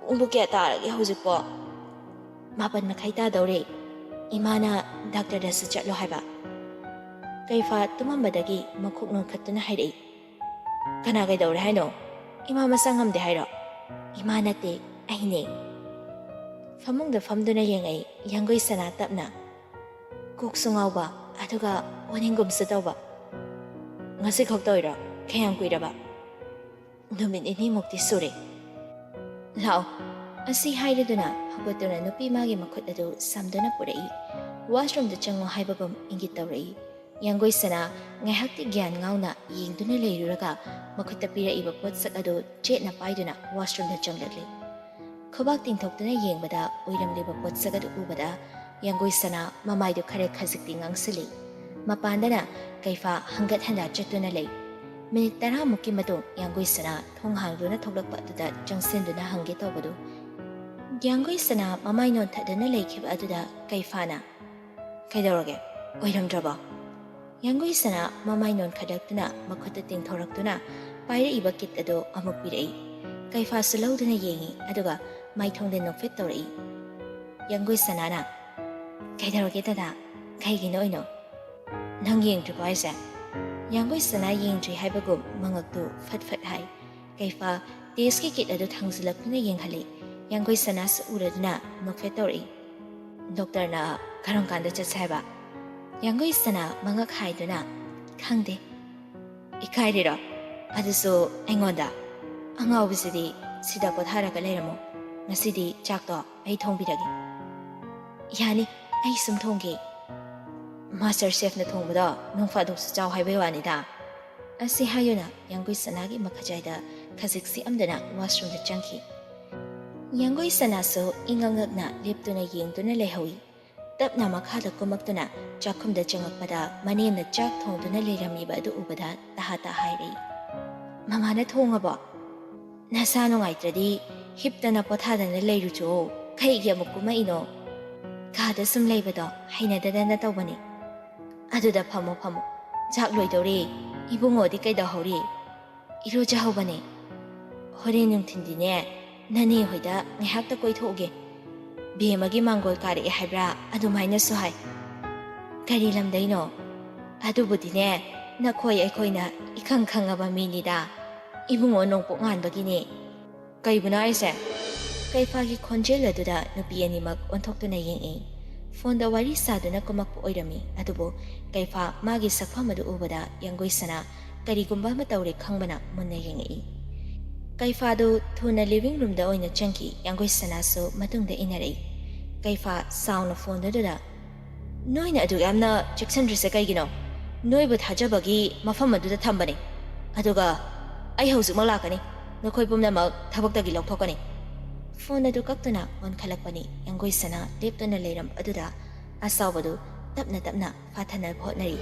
"ꯄꯨꯡꯕꯨ ꯀꯌꯥ ꯇꯥꯔꯒꯦ ꯍꯧꯖꯤꯛꯄꯣ?" "ꯃꯥꯄꯟ ꯃꯈꯥꯏ ꯇꯥꯗꯧꯔꯦ꯫ ꯏꯃꯥꯅ ꯗꯥꯛꯇꯔꯗꯁꯨ ꯆꯠꯂꯣ ꯍꯥꯏꯕ"꯫ ꯀꯩꯐꯥ ꯇꯨꯝꯃꯝꯕꯗꯒꯤ ꯃꯈꯣꯛ ꯅꯣꯟꯈꯠꯇꯨꯅ ꯍꯥꯏꯔꯛꯏ꯫ "ꯀꯅꯥ ꯀꯩꯗꯧꯔꯦ ꯍꯥꯏꯅꯣ? ꯏꯃꯥ ꯃꯁꯥ ꯉꯝꯗꯦ ꯍꯥꯏꯔꯣ?" "ꯏꯃꯥ ꯅꯠꯇꯦ, ꯑꯩꯅꯦ"꯫ ꯐꯃꯨꯡꯗ ꯐꯝꯗꯨꯅ ꯌꯦꯡꯉꯛꯏ ꯌꯥꯡꯒꯣꯏ ꯁꯅꯥ ꯇꯞꯅ꯫ ꯀꯣꯛꯁꯨ ꯉꯥꯎꯕ, ꯑꯗꯨꯒ ꯑꯣꯅꯤꯡꯒꯨꯝꯁꯨ ꯇꯧꯕ꯫ "ꯉꯁꯤ ꯈꯛꯇ ꯑꯣꯏꯔꯣ? ꯀꯌꯥꯝ ꯀꯨꯏꯔꯕ?" "ꯅꯨꯃꯤꯠ ꯅꯤꯅꯤꯃꯨꯛꯇꯤ ꯁꯨꯔꯦ"꯫ "ꯂꯥꯛꯑꯣ"꯫ ꯑꯁꯤ ꯍꯥꯏꯔꯗꯨꯅ ꯍꯧꯒꯠꯇꯨꯅ ꯅꯨꯄꯤ ꯃꯥꯒꯤ ꯃꯈꯨꯠ ꯑꯗꯨ ꯁꯝꯗꯨꯅ ꯄꯨꯔꯛꯏ꯫ "ꯋꯥꯁꯔꯨꯝꯗ ꯆꯪꯉꯣ" ꯍꯥꯏꯕꯒꯨꯝ ꯏꯪꯒꯤꯠ ꯇꯧꯔꯛꯏ꯫ ꯌꯥꯡꯒꯣꯏ ꯁꯅꯥ ꯉꯥꯏꯍꯥꯛꯇꯤ ꯒ꯭ꯌꯥꯟ ꯉꯥꯎꯅ ꯌꯦꯡꯗꯨꯅ ꯂꯩꯔꯨꯔꯒ ꯃꯈꯨꯠꯇ ꯄꯤꯔꯛꯏꯕ ꯄꯣꯠꯁꯛ ꯑꯗꯨ ꯆꯦꯠꯅ ꯄꯥꯏꯗꯨꯅ ꯋꯥꯁꯔꯨꯝꯗ ꯆꯪꯂꯛꯂꯤ꯫ ꯈꯨꯕꯥꯛ ꯇꯤꯡꯊꯣꯛꯇꯨꯅ ꯌꯦꯡꯕꯗ ꯑꯣꯏꯔꯝꯂꯤꯕ ꯄꯣꯠꯁꯛ ꯑꯗꯨ ꯎꯕꯗ ꯌꯥꯡꯒꯣꯏ ꯁꯅꯥ ꯃꯃꯥꯏꯗꯨ ꯈꯔ ꯈꯖꯤꯛꯇꯤ ꯉꯥꯡꯁꯤꯜꯂꯤ꯫ ꯃꯄꯥꯟꯗꯅ ꯀꯩꯐꯥ ꯍꯪꯒꯠ ꯍꯟꯗ ꯆꯠꯇꯨꯅ ꯂꯩ꯫ ꯃꯤꯅꯤꯠ ꯇꯔꯥꯃꯨꯛꯀꯤ ꯃꯇꯨꯡ ꯌꯥꯡꯒꯣꯏ ꯁꯅꯥ ꯊꯣꯡ ꯍꯥꯡꯗꯨꯅ ꯊꯣꯛꯂꯛꯄ ꯑꯗꯨꯗ ꯆꯪꯁꯤꯟꯗꯨꯅ ꯍꯪꯒꯦ ꯇꯧꯕꯗꯨ꯫ ꯌꯥꯡꯒꯣꯏ ꯁꯅꯥ ꯃꯃꯥꯏ ꯅꯣꯟꯊꯗꯨꯅ ꯂꯩꯈꯤꯕ ꯑꯗꯨꯗ ꯀꯩꯐꯥꯅ, "ꯀꯩꯗꯧꯔꯒꯦ? ꯑꯣꯏꯔꯝꯗ꯭ꯔꯕꯣ?" ꯌꯥꯡꯒꯣꯏ ꯁꯅꯥ ꯃꯃꯥꯏ ꯅꯣꯟꯈꯠꯂꯛꯇꯨꯅ ꯃꯈꯨꯠꯇ ꯇꯤꯡꯊꯣꯔꯛꯇꯨꯅ ꯄꯥꯏꯔꯛꯏꯕ ꯀꯤꯠ ꯑꯗꯨ ꯑꯃꯨꯛ ꯄꯤꯔꯛꯏ꯫ ꯀꯩꯐꯥꯁꯨ ꯂꯧꯗꯨꯅ ꯌꯦꯡꯉꯤ, ꯑꯗꯨꯒ ꯃꯥꯏꯊꯣꯡꯗ ꯅꯣꯛꯐꯦꯠ ꯇꯧꯔꯛꯏ꯫ ꯌꯥꯡꯒꯣꯏ ꯁꯅꯥꯅ, "ꯀꯩꯗꯧꯔꯒꯦ ꯗꯗꯥ? ꯀꯩꯒꯤꯅꯣ ꯑꯣꯏꯅꯣ?" "ꯅꯪ ꯌꯦꯡꯗ꯭ꯔꯤꯕꯣ ꯍꯥꯏꯁꯦ?" ꯌꯥꯡꯒꯣꯏ ꯁꯅꯥ ꯌꯦꯡꯗ꯭ꯔꯤ ꯍꯥꯏꯕꯒꯨꯝ ꯃꯉꯛꯇꯨ ꯐꯠ ꯐꯠ ꯍꯥꯏ꯫ ꯀꯩꯐꯥ ꯇꯦꯁꯀꯤ ꯀꯤꯠ ꯑꯗꯨ ꯊꯥꯡꯖꯤꯜꯂꯛꯇꯨꯅ ꯌꯦꯡꯍꯜꯂꯤ꯫ ꯌꯥꯡꯒꯣꯏ ꯁꯅꯥꯁꯨ ꯎꯔꯗꯨꯅ ꯅꯣꯛꯐꯦꯠ ꯇꯧꯔꯛꯏ꯫ "ꯗꯣꯛꯇꯔꯅ ꯀꯔꯝ ꯀꯥꯟꯗ ꯆꯠꯁꯦ ꯍꯥꯏꯕ?" ꯌꯥꯡꯒꯣꯏ ꯁꯅꯥ ꯃꯉꯛ ꯍꯥꯏꯗꯨꯅ, "ꯈꯪꯗꯦ"꯫ "ꯏꯀꯥꯏꯔꯤꯔꯣ? ꯑꯗꯨꯁꯨ ꯑꯩꯉꯣꯟꯗ? ꯑꯉꯥꯎꯕꯤꯁꯤꯗꯤ, ꯁꯤꯗ ꯄꯣꯊꯥꯔꯒ ꯂꯩꯔꯝꯃꯣ꯫ ꯉꯁꯤꯗꯤ ꯆꯥꯛꯇꯣ ꯑꯩ ꯊꯣꯡꯕꯤꯔꯒꯦ"꯫ "ꯌꯥꯅꯤ, ꯑꯩ ꯁꯨꯝ ꯊꯣꯡꯒꯦ"꯫ "ꯃꯥꯁꯇꯔ ꯁꯦꯐꯅ ꯊꯣꯡꯕꯗꯣ ꯅꯣꯡ ꯐꯥꯗꯣꯛꯁꯨ ꯆꯥꯎ ꯍꯥꯏꯕꯩ ꯋꯥꯅꯤꯗ"꯫ ꯑꯁꯤ ꯍꯥꯏꯗꯨꯅ ꯌꯥꯡꯒꯣꯏ ꯁꯅꯥꯒꯤ ꯃꯈꯖꯥꯏꯗ ꯈꯖꯤꯛ ꯁꯤꯛꯑꯝꯗꯨꯅ ꯋꯥꯁꯔꯨꯝꯗ ꯆꯪꯈꯤ꯫ ꯌꯥꯡꯒꯣꯏ ꯁꯅꯥꯁꯨ ꯏꯉꯛ ꯉꯛꯅ ꯂꯦꯞꯇꯨꯅ ꯌꯦꯡꯗꯨꯅ ꯂꯩꯍꯧꯏ꯫ ꯇꯞꯅ ꯃꯈꯥꯗ ꯀꯨꯝꯃꯛꯇꯨꯅ ꯆꯥꯛꯈꯨꯝꯗ ꯆꯪꯉꯛꯄꯗ ꯃꯅꯦꯝꯅ ꯆꯥꯛ ꯊꯣꯡꯗꯨꯅ ꯂꯩꯔꯝꯃꯤꯕ ꯑꯗꯨ ꯎꯕꯗ ꯇꯍꯥ ꯇꯍꯥ ꯍꯥꯏꯔꯛꯏ, "ꯃꯃꯥꯅ ꯊꯣꯡꯉꯕꯣ? ꯅꯁꯥ ꯅꯨꯡꯉꯥꯏꯇ꯭ꯔꯗꯤ ꯍꯤꯞꯇꯅ ꯄꯣꯊꯥꯗꯅ ꯂꯩꯔꯨꯆꯣ꯫ ꯀꯩꯒꯤ ꯑꯃꯨꯛ ꯀꯨꯝꯃꯛꯏꯅꯣ? ꯀꯥꯗ ꯁꯨꯝ ꯂꯩꯕꯗꯣ ꯍꯩꯅꯗꯗꯅ ꯇꯧꯕꯅꯤ꯫ ꯑꯗꯨꯗ ꯐꯝꯃꯣ, ꯐꯝꯃꯣ꯫ ꯆꯥꯛ ꯂꯣꯏꯗꯧꯔꯦ꯫ ꯏꯕꯨꯡꯉꯣꯗꯤ ꯀꯩꯗꯧꯍꯧꯔꯤ?" "ꯏꯔꯨꯖꯍꯧꯕꯅꯦ꯫ ꯍꯣꯔꯦꯟ ꯅꯨꯡꯊꯤꯟꯗꯤꯅꯦ, ꯅꯅꯦ ꯍꯣꯏꯗ ꯉꯥꯏꯍꯥꯛꯇ ꯀꯣꯏꯊꯣꯛꯎꯒꯦ꯫ ꯕꯦꯝꯃꯒꯤ ꯃꯥꯡꯒꯣꯜ ꯀꯥꯔꯛꯑꯦ ꯍꯥꯏꯕ꯭ꯔꯥ, ꯑꯗꯨꯃꯥꯏꯅꯁꯨ ꯍꯥꯏ꯫" "ꯀꯔꯤ ꯂꯝꯗꯩꯅꯣ?" "ꯑꯗꯨꯕꯨꯗꯤꯅꯦ, ꯅꯈꯣꯏ ꯑꯩꯈꯣꯏꯅ ꯏꯈꯪ ꯈꯪꯉꯕ ꯃꯤꯅꯤꯗ꯫ ꯏꯕꯨꯡꯉꯣ ꯅꯣꯡꯄꯣꯛ ꯉꯥꯟꯕꯒꯤꯅꯦ꯫" "ꯀꯩꯕꯨꯅꯣ ꯍꯥꯏꯁꯦ?" ꯀꯩꯐꯥꯒꯤ ꯈꯣꯟꯖꯦꯜ ꯑꯗꯨꯗ ꯅꯨꯄꯤ ꯑꯅꯤꯃꯛ ꯑꯣꯟꯊꯣꯛꯇꯨꯅ ꯌꯦꯡꯏ꯫ ꯐꯣꯟꯗ ꯋꯥꯔꯤ ꯁꯥꯗꯨꯅ ꯀꯨꯝꯃꯛꯄ ꯑꯣꯏꯔꯝꯃꯤ, ꯑꯗꯨꯕꯨ ꯀꯩꯐꯥ ꯃꯥꯒꯤ ꯁꯛꯐꯝ ꯑꯗꯨ ꯎꯕꯗ ꯌꯥꯡꯒꯣꯏꯁꯅꯥ ꯀꯔꯤꯒꯨꯝꯕ ꯑꯃ ꯇꯧꯔꯦ ꯈꯪꯕꯅ ꯃꯨꯟꯅ ꯌꯦꯡꯉꯛꯏ꯫ ꯀꯩꯐꯥꯗꯨ ꯊꯨꯅ ꯂꯤꯚꯤꯡ ꯔꯨꯝꯗ ꯑꯣꯏꯅ ꯆꯪꯈꯤ꯫ ꯌꯥꯡꯒꯣꯏꯁꯅꯥꯁꯨ ꯃꯇꯨꯡꯗ ꯏꯟꯅꯔꯛꯏ꯫ ꯀꯩꯐꯥ ꯁꯥꯎꯅ ꯐꯣꯟ ꯑꯗꯨꯗ, "ꯅꯣꯏꯅ ꯑꯗꯨꯛ ꯌꯥꯝꯅ ꯆꯦꯛꯁꯤꯟꯗ꯭ꯔꯤꯁꯦ ꯀꯩꯒꯤꯅꯣ? ꯅꯣꯏꯕꯨ ꯊꯥꯖꯕꯒꯤ ꯃꯐꯝ ꯑꯗꯨꯗ ꯊꯝꯕꯅꯤ꯫ ꯑꯗꯨꯒ ꯑꯩ ꯍꯧꯖꯤꯛꯃꯛ ꯂꯥꯛꯀꯅꯤ꯫ ꯅꯈꯣꯏ ꯄꯨꯝꯅꯃꯛ ꯊꯕꯛꯇꯒꯤ ꯂꯧꯊꯣꯛꯀꯅꯤ꯫" ꯐꯣꯟ ꯑꯗꯨ ꯀꯛꯇꯨꯅ ꯑꯣꯟꯈꯠꯂꯛꯄꯅꯤ꯫ ꯌꯥꯡꯒꯣꯏꯁꯅꯥ ꯂꯦꯞꯇꯨꯅ ꯂꯩꯔꯝꯕ ꯑꯗꯨꯗ ꯑꯁꯥꯎꯕꯗꯨ ꯇꯞꯅ ꯇꯞꯅ ꯐꯥꯊꯅꯕ ꯍꯣꯠꯅꯔꯤ꯫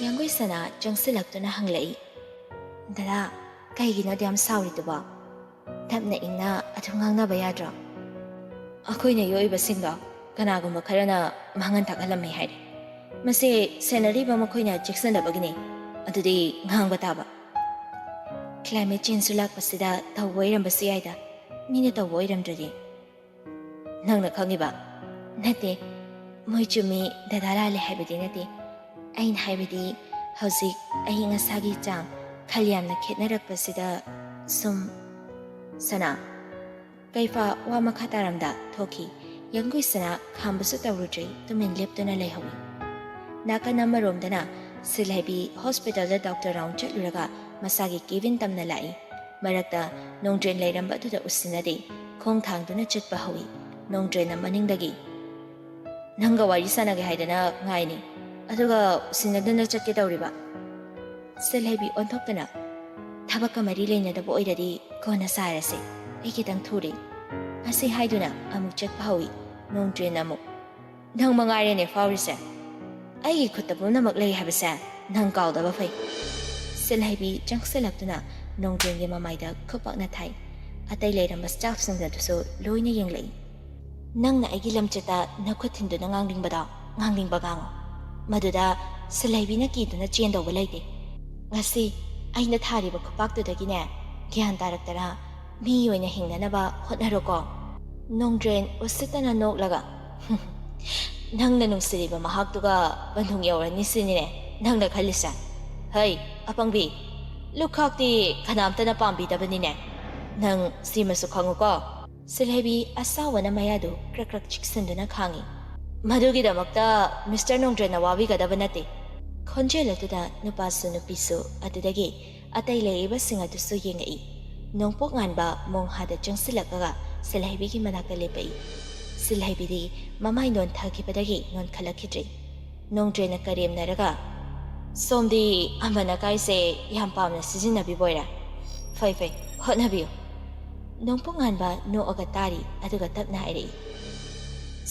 ꯌꯥꯡꯒꯣꯏꯁꯅꯥ ꯆꯪꯁꯤꯜꯂꯛꯇꯨꯅ ꯍꯪꯂꯛꯏ, "ꯗꯗꯥ, ꯀꯩꯒꯤꯅꯣ ꯑꯗꯨ ꯌꯥꯝ ꯁꯥꯎꯔꯤꯗꯨꯕꯣ? ꯇꯞꯅ ꯏꯪꯅ ꯑꯗꯨꯝ ꯉꯥꯡꯅꯕ ꯌꯥꯗ꯭ꯔꯣ?" "ꯑꯩꯈꯣꯏꯅ ꯌꯣꯛꯏꯕꯁꯤꯡꯗꯣ ꯀꯅꯥꯒꯨꯝꯕ ꯈꯔꯅ ꯃꯥꯡꯍꯟ ꯇꯥꯛꯍꯜꯂꯝꯃꯦ ꯍꯥꯏꯔꯦ꯫ ꯃꯁꯤ ꯁꯦꯟꯅꯔꯤꯕ ꯃꯈꯣꯏꯅ ꯆꯦꯛꯁꯤꯟꯗꯕꯒꯤꯅꯤ꯫ ꯑꯗꯨꯗꯤ ꯉꯥꯡꯕ ꯇꯥꯕ꯫ ꯀ꯭ꯂꯥꯏꯃꯦꯠ ꯆꯦꯟꯖꯁꯨ ꯂꯥꯛꯄꯁꯤꯗ ꯇꯧꯕ ꯑꯣꯏꯔꯝꯕꯁꯨ ꯌꯥꯏꯗ, ꯃꯤꯅ ꯇꯧꯕ ꯑꯣꯏꯔꯝꯗ꯭ꯔꯗꯤ꯫" "ꯅꯪꯅ ꯈꯪꯉꯤꯕ?" "ꯅꯠꯇꯦ, ꯃꯣꯏ ꯆꯨꯝꯃꯤ, ꯗꯗꯥ ꯂꯥꯜꯂꯦ ꯍꯥꯏꯕꯗꯤ ꯅꯠꯇꯦ꯫ ꯑꯩꯅ ꯍꯥꯏꯕꯗꯤ ꯍꯧꯖꯤꯛ ꯑꯏꯪ ꯑꯁꯥꯒꯤ ꯆꯥꯡ ꯈꯜ ꯌꯥꯝꯅ ꯈꯦꯠꯅꯔꯛꯄꯁꯤꯗ ꯁꯨꯝ꯫" ꯁꯅꯥ꯫ ꯀꯩꯐꯥ ꯋꯥ ꯃꯈꯥ ꯇꯥꯔꯝꯗ ꯊꯣꯛꯈꯤ꯫ ꯌꯥꯡꯒꯣꯏꯁꯅꯥ ꯈꯥꯝꯕꯁꯨ ꯇꯧꯔꯨꯗ꯭ꯔꯦ, ꯇꯨꯃꯤꯟ ꯂꯦꯞꯇꯨꯅ ꯂꯩꯍꯧꯏ꯫ ꯅꯥꯀꯟ ꯑꯃꯔꯣꯝꯗꯅ ꯁꯤꯜꯍꯩꯕꯤ ꯍꯣꯁꯄꯤꯇꯥꯜꯗ ꯗꯣꯛꯇꯔ ꯔꯥꯎꯟ ꯆꯠꯂꯨꯔꯒ ꯃꯁꯥꯒꯤ ꯀꯦꯕꯤꯟ ꯇꯝꯅ ꯂꯥꯛꯏ꯫ ꯃꯔꯛꯇ ꯅꯣꯡꯗ꯭ꯔꯦꯟ ꯂꯩꯔꯝꯕ ꯑꯗꯨꯗ ꯎꯁꯤꯟꯅꯗꯦ, ꯈꯣꯡ ꯊꯥꯡꯗꯨꯅ ꯆꯠꯄ ꯍꯧꯏ꯫ ꯅꯣꯡꯗ꯭ꯔꯦꯟꯅ ꯃꯅꯤꯡꯗꯒꯤ, "ꯅꯪꯒ ꯋꯥꯔꯤ ꯁꯥꯟꯅꯒꯦ ꯍꯥꯏꯗꯅ ꯉꯥꯏꯅꯤ, ꯑꯗꯨꯒ ꯎꯁꯤꯟꯅꯗꯨꯅ ꯆꯠꯀꯦ ꯇꯧꯔꯤꯕ?" ꯁꯤꯜꯍꯩꯕꯤ ꯑꯣꯟꯊꯣꯛꯇꯅ, "ꯊꯕꯛꯀ ꯃꯔꯤ ꯂꯩꯅꯗꯕ ꯑꯣꯏꯔꯗꯤ ꯀꯣꯟꯅ ꯁꯥꯔꯁꯦ, ꯑꯩ ꯈꯤꯇꯪ ꯊꯨꯔꯦ꯫" ꯑꯁꯤ ꯍꯥꯏꯗꯨꯅ ꯑꯃꯨꯛ ꯆꯠꯄ ꯍꯧꯏ꯫ ꯅꯣꯡꯗ꯭ꯔꯦꯟ ꯑꯃꯨꯛ, ꯅꯪ ꯃꯉꯥꯏꯔꯦꯅꯦ ꯐꯥꯎꯔꯤꯁꯦ꯫ ꯑꯩꯒꯤ ꯈꯨꯠꯇ ꯄꯨꯝꯅꯃꯛ ꯂꯩ ꯍꯥꯏꯕꯁꯦ ꯅꯪ ꯀꯥꯎꯗꯕ ꯐꯩ꯫ ꯁꯤꯜꯍꯩꯕꯤ ꯆꯪꯁꯤꯜꯂꯛꯇꯨꯅ ꯅꯣꯡꯗ꯭ꯔꯦꯟꯒꯤ ꯃꯃꯥꯏꯗ ꯈꯨꯄꯥꯛꯅ ꯊꯥꯏ꯫ ꯑꯇꯩ ꯂꯩꯔꯝꯕ staffꯁꯤꯡ ꯑꯗꯨꯁꯨ ꯂꯣꯏꯅ ꯌꯦꯡꯂꯛꯏ꯫ "ꯅꯪꯅ ꯑꯩꯒꯤ ꯂꯝꯆꯠꯇ ꯅꯈꯨꯠ ꯊꯤꯟꯗꯨꯅ ꯉꯥꯡꯅꯤꯡꯕꯗꯣ ꯉꯥꯡꯅꯤꯡꯕ ꯉꯥꯡꯉꯨ꯫ ꯃꯗꯨꯗ ꯁꯤꯜꯍꯩꯕꯤꯅ ꯀꯤꯗꯨꯅ ꯆꯦꯟꯗꯧꯕ ꯂꯩꯇꯦ꯫ ꯉꯁꯤ ꯑꯩꯅ ꯊꯥꯔꯤꯕ ꯈꯨꯄꯥꯛꯇꯨꯗꯒꯤꯅꯦ ꯒ꯭ꯌꯥꯟ ꯇꯥꯔꯛꯇꯅ ꯃꯤ ꯑꯣꯏꯅ ꯍꯤꯡꯅꯅꯕ ꯍꯣꯠꯅꯔꯣꯀꯣ꯫" ꯅꯣꯡꯗ꯭ꯔꯦꯟ ꯎꯁꯤꯠꯇꯅ ꯅꯣꯛꯂꯒ, "ꯅꯪꯅ ꯅꯨꯡꯁꯤꯔꯤꯕ ꯃꯍꯥꯛꯇꯨꯒ ꯕꯟꯙꯨꯡ ꯌꯧꯔꯅꯤ ꯁꯤꯅꯤꯅꯦ ꯅꯪꯅ ꯈꯜꯂꯤꯁꯦ? ꯍꯩ, ꯑꯄꯪꯕꯤ, ꯂꯨꯈꯥꯛꯇꯤ ꯀꯅꯥꯝꯇꯅ ꯄꯥꯝꯕꯤꯗꯕꯅꯤꯅꯦ꯫ ꯅꯪ ꯁꯤꯃꯁꯨ ꯈꯪꯉꯨꯀꯣ꯫" ꯁꯤꯜꯍꯩꯕꯤ ꯑꯁꯥꯎꯕꯅ ꯃꯌꯥꯗꯨ ꯀ꯭ꯔꯛ ꯀ꯭ꯔꯛ ꯆꯤꯛꯁꯤꯟꯗꯨꯅ ꯈꯥꯡꯉꯤ꯫ "ꯃꯗꯨꯒꯤꯗꯃꯛꯇ ꯃꯤꯁꯇꯔ ꯅꯣꯡꯗ꯭ꯔꯦꯟꯅ ꯋꯥꯕꯤꯒꯗꯕ ꯅꯠꯇꯦ꯫" ꯈꯣꯟꯖꯦꯜ ꯑꯗꯨꯗ ꯅꯨꯄꯥꯁꯨ ꯅꯨꯄꯤꯁꯨ ꯑꯗꯨꯗꯒꯤ ꯑꯇꯩ ꯂꯩꯔꯤꯕꯁꯤꯡ ꯑꯗꯨꯁꯨ ꯌꯦꯡꯉꯛꯏ꯫ ꯅꯣꯡꯄꯣꯛ ꯉꯥꯟꯕ ꯃꯣꯡꯍꯥꯗ ꯆꯪꯁꯤꯜꯂꯛꯂꯒ ꯁꯤꯜꯍꯩꯕꯤꯒꯤ ꯃꯅꯥꯛꯇ ꯂꯦꯞꯄꯛꯏ꯫ ꯁꯤꯜꯍꯩꯕꯤꯗꯤ ꯃꯃꯥꯏ ꯅꯣꯟꯊꯈꯤꯕꯗꯒꯤ ꯅꯣꯟꯈꯠꯂꯛꯈꯤꯗ꯭ꯔꯦ꯫ ꯅꯣꯡꯗ꯭ꯔꯦꯟꯅ ꯀꯔꯦꯝꯅꯔꯒ, "ꯁꯣꯝꯗꯤ ꯑꯃꯅ ꯀꯥꯏꯁꯦ ꯌꯥꯝ ꯄꯥꯝꯅ ꯁꯤꯖꯤꯟꯅꯕꯤꯕ ꯑꯣꯏꯔꯦ꯫ ꯐꯩ ꯐꯩ, ꯍꯣꯠꯅꯕꯤꯌꯨ꯫" ꯅꯣꯡꯄꯣꯛ ꯉꯥꯟꯕ ꯅꯣꯛꯑꯒ ꯇꯥꯔꯤ, ꯑꯗꯨꯒ ꯇꯞꯅ ꯍꯥꯏꯔꯛꯏ,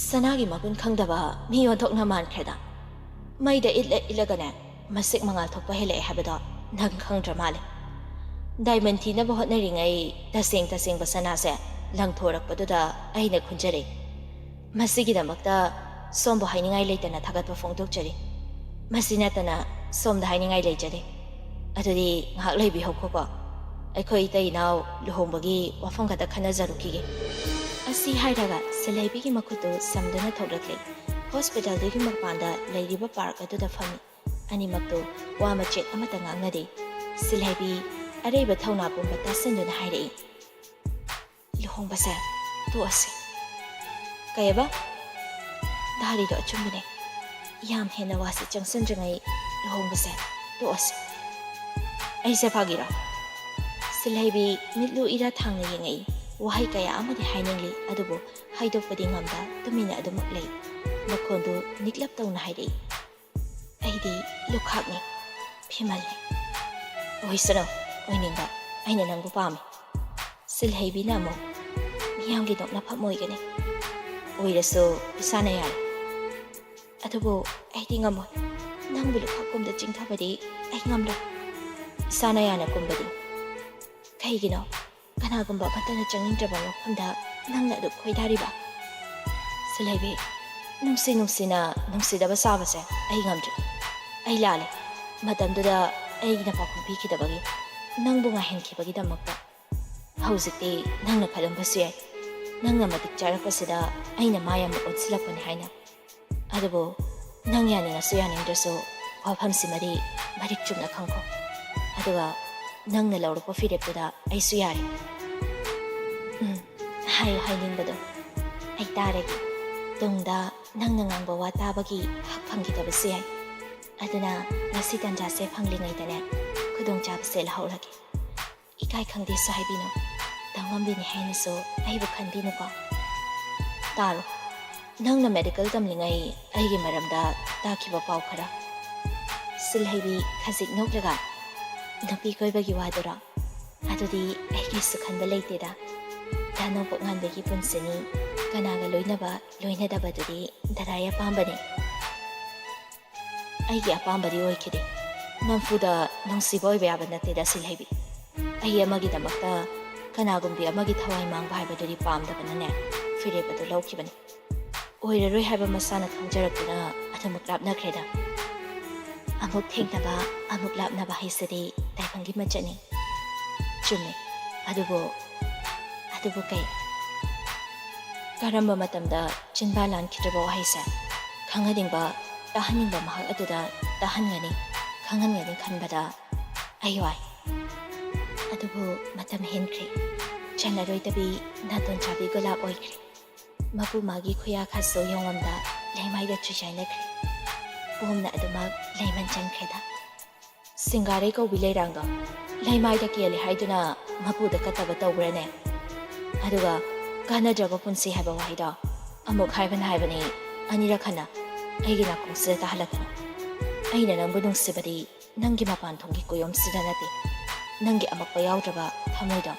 "ꯁꯅꯥꯒꯤ ꯃꯒꯨꯟ ꯈꯪꯗꯕ ꯃꯤ ꯑꯣꯟꯊꯣꯛꯅ ꯃꯥꯟꯈ꯭ꯔꯦꯗ꯫ ꯃꯩꯗ ꯏꯠꯂ ꯏꯠꯂꯒꯅꯦ ꯃꯁꯤꯛ ꯃꯉꯥꯜ ꯊꯣꯛꯄ ꯍꯦꯜꯂꯛꯑꯦ ꯍꯥꯏꯕꯗꯣ ꯅꯪ ꯈꯪꯗ꯭ꯔ ꯃꯥꯜꯂꯦ꯫ ꯗꯥꯏꯃꯟ ꯊꯤꯅꯕ ꯍꯣꯠꯅꯔꯤꯉꯩ ꯇꯁꯦꯡ ꯇꯁꯦꯡꯕ ꯁꯅꯥꯁꯦ ꯂꯪꯊꯣꯔꯛꯄꯗꯨꯗ ꯑꯩꯅ ꯈꯨꯟꯖꯔꯦ꯫ ꯃꯁꯤꯒꯤꯗꯃꯛꯇ ꯁꯣꯝꯕꯨ ꯍꯥꯏꯅꯤꯡꯉꯥꯏ ꯂꯩꯇꯅ ꯊꯥꯒꯠꯄ ꯐꯣꯡꯗꯣꯛꯆꯔꯤ꯫ ꯃꯁꯤ ꯅꯠꯇꯅ ꯁꯣꯝꯗ ꯍꯥꯏꯅꯤꯡꯉꯥꯏ ꯂꯩꯖꯗꯦ꯫ ꯑꯗꯨꯗꯤ ꯉꯥꯏꯍꯥꯛ ꯂꯩꯕꯤꯍꯧꯈꯣꯀꯣ꯫ ꯑꯩꯈꯣꯏ ꯏꯇꯩ ꯏꯅꯥꯎ ꯂꯨꯍꯣꯡꯕꯒꯤ ꯋꯥꯐꯝ ꯈꯛꯇ ꯈꯟꯅꯖꯔꯨꯈꯤꯒꯦ꯫" ꯑꯁꯤ ꯍꯥꯏꯔꯒ ꯁꯤꯜꯍꯩꯕꯤꯒꯤ ꯃꯈꯨꯠꯇꯨ ꯁꯝꯗꯨꯅ ꯊꯣꯛꯂꯛꯂꯦ꯫ ꯍꯣꯁꯄꯤꯇꯥꯜꯗꯨꯒꯤ ꯃꯄꯥꯟꯗ ꯂꯩꯔꯤꯕ ꯄꯥꯔꯛ ꯑꯗꯨꯗ ꯐꯝꯃꯤ꯫ ꯑꯅꯤꯃꯛꯇꯨ ꯋꯥ ꯃꯆꯦꯠ ꯑꯃꯠꯇ ꯉꯥꯡꯅꯗꯦ꯫ ꯁꯤꯜꯍꯩꯕꯤ ꯑꯔꯩꯕ ꯊꯧꯅꯥ ꯄꯨꯝꯕ ꯇꯥꯁꯤꯟꯗꯨꯅ ꯍꯥꯏꯔꯛꯏ, "ꯂꯨꯍꯣꯡꯕꯁꯦ ꯇꯣꯛꯑꯁꯤ꯫" "ꯀꯩꯑꯕ?" "ꯗꯥꯔꯤꯗꯣ ꯑꯆꯨꯝꯕꯅꯦ꯫ ꯌꯥꯝ ꯍꯦꯟꯅ ꯋꯥꯁꯤ ꯆꯪꯁꯤꯟꯗ꯭ꯔꯤꯉꯩ ꯂꯨꯍꯣꯡꯕꯁꯦ ꯇꯣꯛꯑꯁꯤ꯫" "ꯑꯩꯁꯦ ꯐꯥꯒꯤꯔꯣ?" ꯁꯤꯜꯍꯩꯕꯤ ꯃꯤꯠꯂꯨ ꯏꯔꯥ ꯊꯥꯡꯅ ꯌꯦꯡꯉꯛꯏ꯫ ꯋꯥꯍꯩ ꯀꯌꯥ ꯑꯃꯗꯤ ꯍꯥꯏꯅꯤꯡꯂꯤ, ꯑꯗꯨꯕꯨ ꯍꯥꯏꯗꯣꯛꯄꯗꯤ ꯉꯝꯗ ꯇꯨꯃꯤꯟꯅ ꯑꯗꯨꯃꯛ ꯂꯩ꯫ ꯃꯈꯣꯟꯗꯨ ꯅꯤꯛꯂꯞ ꯇꯧꯅ ꯍꯥꯏꯔꯛꯏ, "ꯑꯩꯗꯤ ꯂꯨꯈꯥꯛꯅꯤ, ꯐꯤꯃꯜꯅꯤ꯫" "ꯑꯣꯏꯁꯅꯨ, ꯑꯣꯏꯅꯤꯡꯕ, ꯑꯩꯅ ꯅꯪꯕꯨ ꯄꯥꯝꯃꯤ꯫" ꯁꯤꯜꯍꯩꯕꯤꯅ ꯑꯃꯨꯛ, "ꯃꯤꯌꯥꯝꯒꯤ ꯅꯣꯛꯅꯐꯝ ꯑꯣꯏꯒꯅꯤ꯫ ꯑꯣꯏꯔꯁꯨ ꯏꯁꯥꯅ ꯌꯥꯔꯦ꯫ ꯑꯗꯨꯕꯨ ꯑꯩꯗꯤ ꯉꯝꯃꯣꯏ꯫ ꯅꯪꯕꯨ ꯂꯨꯈꯥꯛꯀꯨꯝꯗ ꯆꯤꯡꯊꯕꯗꯤ ꯑꯩ ꯉꯝꯂꯣꯏ꯫ ꯏꯁꯥꯅ ꯌꯥꯅ ꯀꯨꯝꯕꯗꯤ꯫ ꯀꯩꯒꯤꯅꯣ? ꯀꯅꯥꯒꯨꯝꯕ ꯑꯃꯠꯇꯅ ꯆꯪꯅꯤꯡꯗ꯭ꯔꯕ ꯃꯐꯝꯗ ꯅꯪꯅ ꯑꯗꯨꯛ ꯈꯣꯏꯗꯥꯔꯤꯕ? ꯁꯤꯜꯍꯩꯕꯤ, ꯅꯨꯡꯁꯤ ꯅꯨꯡꯁꯤꯅ ꯅꯨꯡꯁꯤꯗꯕ ꯁꯥꯕꯁꯦ ꯑꯩ ꯉꯝꯗ꯭ꯔꯦ꯫ ꯑꯩ ꯂꯥꯜꯂꯦ꯫ ꯃꯇꯝꯗꯨꯗ ꯑꯩꯒꯤꯅ ꯄꯥꯎꯈꯨꯝ ꯄꯤꯈꯤꯗꯕꯒꯤ, ꯅꯪꯕꯨ ꯉꯥꯏꯍꯟꯈꯤꯕꯒꯤꯗꯃꯛꯇ꯫ ꯍꯧꯖꯤꯛꯇꯤ ꯅꯪꯅ ꯈꯜꯂꯝꯕꯁꯨ ꯌꯥꯏ, ꯅꯪꯅ ꯃꯇꯤꯛ ꯆꯥꯔꯛꯄꯁꯤꯗ ꯑꯩꯅ ꯃꯥꯏ ꯑꯃ ꯑꯣꯟꯁꯤꯜꯂꯛꯄꯅꯤ ꯍꯥꯏꯅ꯫ ꯑꯗꯨꯕꯨ ꯅꯪ ꯌꯥꯅꯤꯡꯉꯁꯨ ꯌꯥꯅꯤꯡꯗ꯭ꯔꯁꯨ ꯋꯥꯐꯝꯁꯤꯃꯗꯤ ꯃꯔꯤꯛ ꯆꯨꯝꯅ ꯈꯪꯈꯣ꯫ ꯑꯗꯨꯒ ꯅꯪꯅ ꯂꯧꯔꯛꯄ ꯐꯤꯔꯦꯞꯇꯨꯗ ꯑꯩꯁꯨ ꯌꯥꯔꯦ꯫ ꯎꯝ, ꯍꯥꯏꯌꯨ ꯍꯥꯏꯅꯤꯡꯕꯗꯣ ꯑꯩ ꯇꯥꯔꯒꯦ꯫ ꯇꯨꯡꯗ ꯅꯪꯅ ꯉꯥꯡꯕ ꯋꯥ ꯇꯥꯕꯒꯤ ꯍꯛ ꯐꯪꯈꯤꯗꯕꯁꯨ ꯌꯥꯏ꯫ ꯑꯗꯨꯅ ꯉꯁꯤ ꯇꯥꯟꯖꯥꯁꯦ ꯐꯪꯂꯤꯉꯩꯗꯅꯦ, ꯈꯨꯗꯣꯡꯆꯥꯕꯁꯦ ꯂꯧꯍꯧꯔꯒꯦ꯫ ꯏꯀꯥꯏ ꯈꯪꯗꯦꯁꯨ ꯍꯥꯏꯕꯤꯅꯨ, ꯇꯧꯉꯝꯕꯤꯅꯤ ꯍꯥꯏꯅꯁꯨ ꯑꯩꯕꯨ ꯈꯟꯕꯤꯅꯨꯀꯣ꯫ ꯇꯥꯔꯣ, ꯅꯪꯅ ꯃꯦꯗꯤꯀꯦꯜ ꯇꯝꯂꯤꯉꯩ ꯑꯩꯒꯤ ꯃꯔꯝꯗ ꯇꯥꯈꯤꯕ ꯄꯥꯎ ꯈꯔ꯫ ꯁꯤꯜꯍꯩꯕꯤ ꯈꯖꯤꯛ ꯅꯣꯛꯂꯒ, ꯅꯨꯄꯤ ꯀꯣꯏꯕꯒꯤ ꯋꯥꯗꯨꯔꯣ? ꯑꯗꯨꯗꯤ ꯑꯩꯒꯤꯁꯨ ꯈꯟꯕ ꯂꯩꯇꯦꯗ꯫ ꯗꯥ ꯅꯣꯡꯄꯣꯛ ꯉꯥꯟꯕꯒꯤ ꯄꯨꯟꯁꯤꯅꯤ, ꯀꯅꯥꯒ ꯂꯣꯏꯅꯕ ꯂꯣꯏꯅꯗꯕꯗꯨꯗꯤ ꯗꯗꯥꯏ ꯑꯄꯥꯝꯕꯅꯤ꯫ ꯑꯩꯒꯤ ꯑꯄꯥꯝꯕꯗꯤ ꯑꯣꯏꯈꯤꯗꯦ꯫ ꯅꯝꯐꯨꯗ ꯅꯨꯡꯁꯤꯕ ꯑꯣꯏꯕ ꯌꯥꯕ ꯅꯠꯇꯦꯗ ꯁꯤꯜꯍꯩꯕꯤ꯫ ꯑꯩ ꯑꯃꯒꯤꯗꯃꯛꯇ ꯀꯅꯥꯒꯨꯝꯕꯤ ꯑꯃꯒꯤ ꯊꯋꯥꯏ ꯃꯥꯡꯕ ꯍꯥꯏꯕꯗꯨꯗꯤ ꯄꯥꯝꯗꯕꯅꯅꯦ, ꯐꯤꯔꯦꯞ ꯑꯗꯨ ꯂꯧꯈꯤꯕꯅꯤ꯫ ꯑꯣꯏꯔꯔꯣꯏ ꯍꯥꯏꯕ ꯃꯁꯥꯅ ꯈꯪꯖꯔꯛꯇꯨꯅ ꯑꯗꯨꯃꯛ ꯂꯥꯞꯅꯈ꯭ꯔꯦꯗ꯫ ꯑꯃꯨꯛ ꯊꯦꯡꯅꯕ, ꯑꯃꯨꯛ ꯂꯥꯞꯅꯕ ꯍꯥꯏꯁꯤꯗꯤ ꯇꯥꯏꯕꯪꯒꯤ ꯃꯆꯠꯅꯤ꯫ ꯆꯨꯝꯃꯤ꯫ ꯑꯗꯨꯕꯨ, ꯑꯗꯨꯕꯨ ꯀꯩ? ꯀꯔꯝꯕ ꯃꯇꯝꯗ ꯆꯤꯟꯕꯥ ꯂꯥꯟꯈꯤꯗ꯭ꯔꯕ ꯋꯥꯍꯩꯁꯦ ꯈꯪꯍꯟꯅꯤꯡꯕ, ꯇꯥꯍꯟꯅꯤꯡꯕ ꯃꯍꯥꯛ ꯑꯗꯨꯗ ꯇꯥꯍꯟꯒꯅꯤ, ꯈꯪꯍꯟꯒꯅꯤ ꯈꯟꯕꯗ ꯑꯩ ꯋꯥꯏ꯫ ꯑꯗꯨꯕꯨ ꯃꯇꯝ ꯍꯦꯟꯈ꯭ꯔꯦ꯫ ꯆꯜꯂꯔꯣꯏꯗꯕꯤ ꯅꯥꯇꯣꯟ ꯆꯥꯕꯤ ꯒꯨꯂꯥꯞ ꯑꯣꯏꯈ꯭ꯔꯦ꯫ ꯃꯄꯨ ꯃꯥꯒꯤ ꯈꯨꯌꯥ ꯈꯥꯁꯨ ꯌꯣꯡꯂꯝꯗ ꯂꯩꯃꯥꯏꯗ ꯆꯨꯖꯥꯏꯅꯈ꯭ꯔꯦ꯫ ꯄꯣꯝꯅ ꯑꯗꯨꯃꯛ ꯂꯩꯃꯟ ꯆꯟꯈ꯭ꯔꯦꯗ꯫ ꯁꯤꯡꯒꯥꯔꯩ ꯀꯧꯕꯤ ꯂꯩꯔꯥꯡꯗꯣ ꯂꯩꯃꯥꯏꯗ ꯀꯦꯜꯂꯦ ꯍꯥꯏꯗꯨꯅ ꯃꯄꯨꯗ ꯀꯠꯇꯕ ꯇꯧꯕ꯭ꯔꯅꯦ? ꯑꯗꯨꯒ ꯀꯥꯟꯅꯗ꯭ꯔꯕ ꯄꯨꯟꯁꯤ ꯍꯥꯏꯕ ꯋꯥꯍꯩꯗꯣ ꯑꯃꯨꯛ ꯍꯥꯏꯕꯅ ꯍꯥꯏꯕꯅꯤ, ꯑꯅꯤꯔꯛ ꯍꯟꯅ ꯑꯩꯒꯤ ꯅꯥꯀꯣꯡꯁꯤꯗ ꯇꯥꯍꯜꯂꯛꯀꯅꯨ꯫ ꯑꯩꯅ ꯅꯪꯕꯨ ꯅꯨꯡꯁꯤꯕꯗꯤ ꯅꯪꯒꯤ ꯃꯄꯥꯟ ꯊꯣꯡꯒꯤ ꯀꯨꯌꯣꯝꯁꯤꯗ ꯅꯠꯇꯦ, ꯅꯪꯒꯤ ꯑꯃꯛꯄ ꯌꯥꯎꯗ꯭ꯔꯕ ꯊꯃꯣꯏꯗꯣ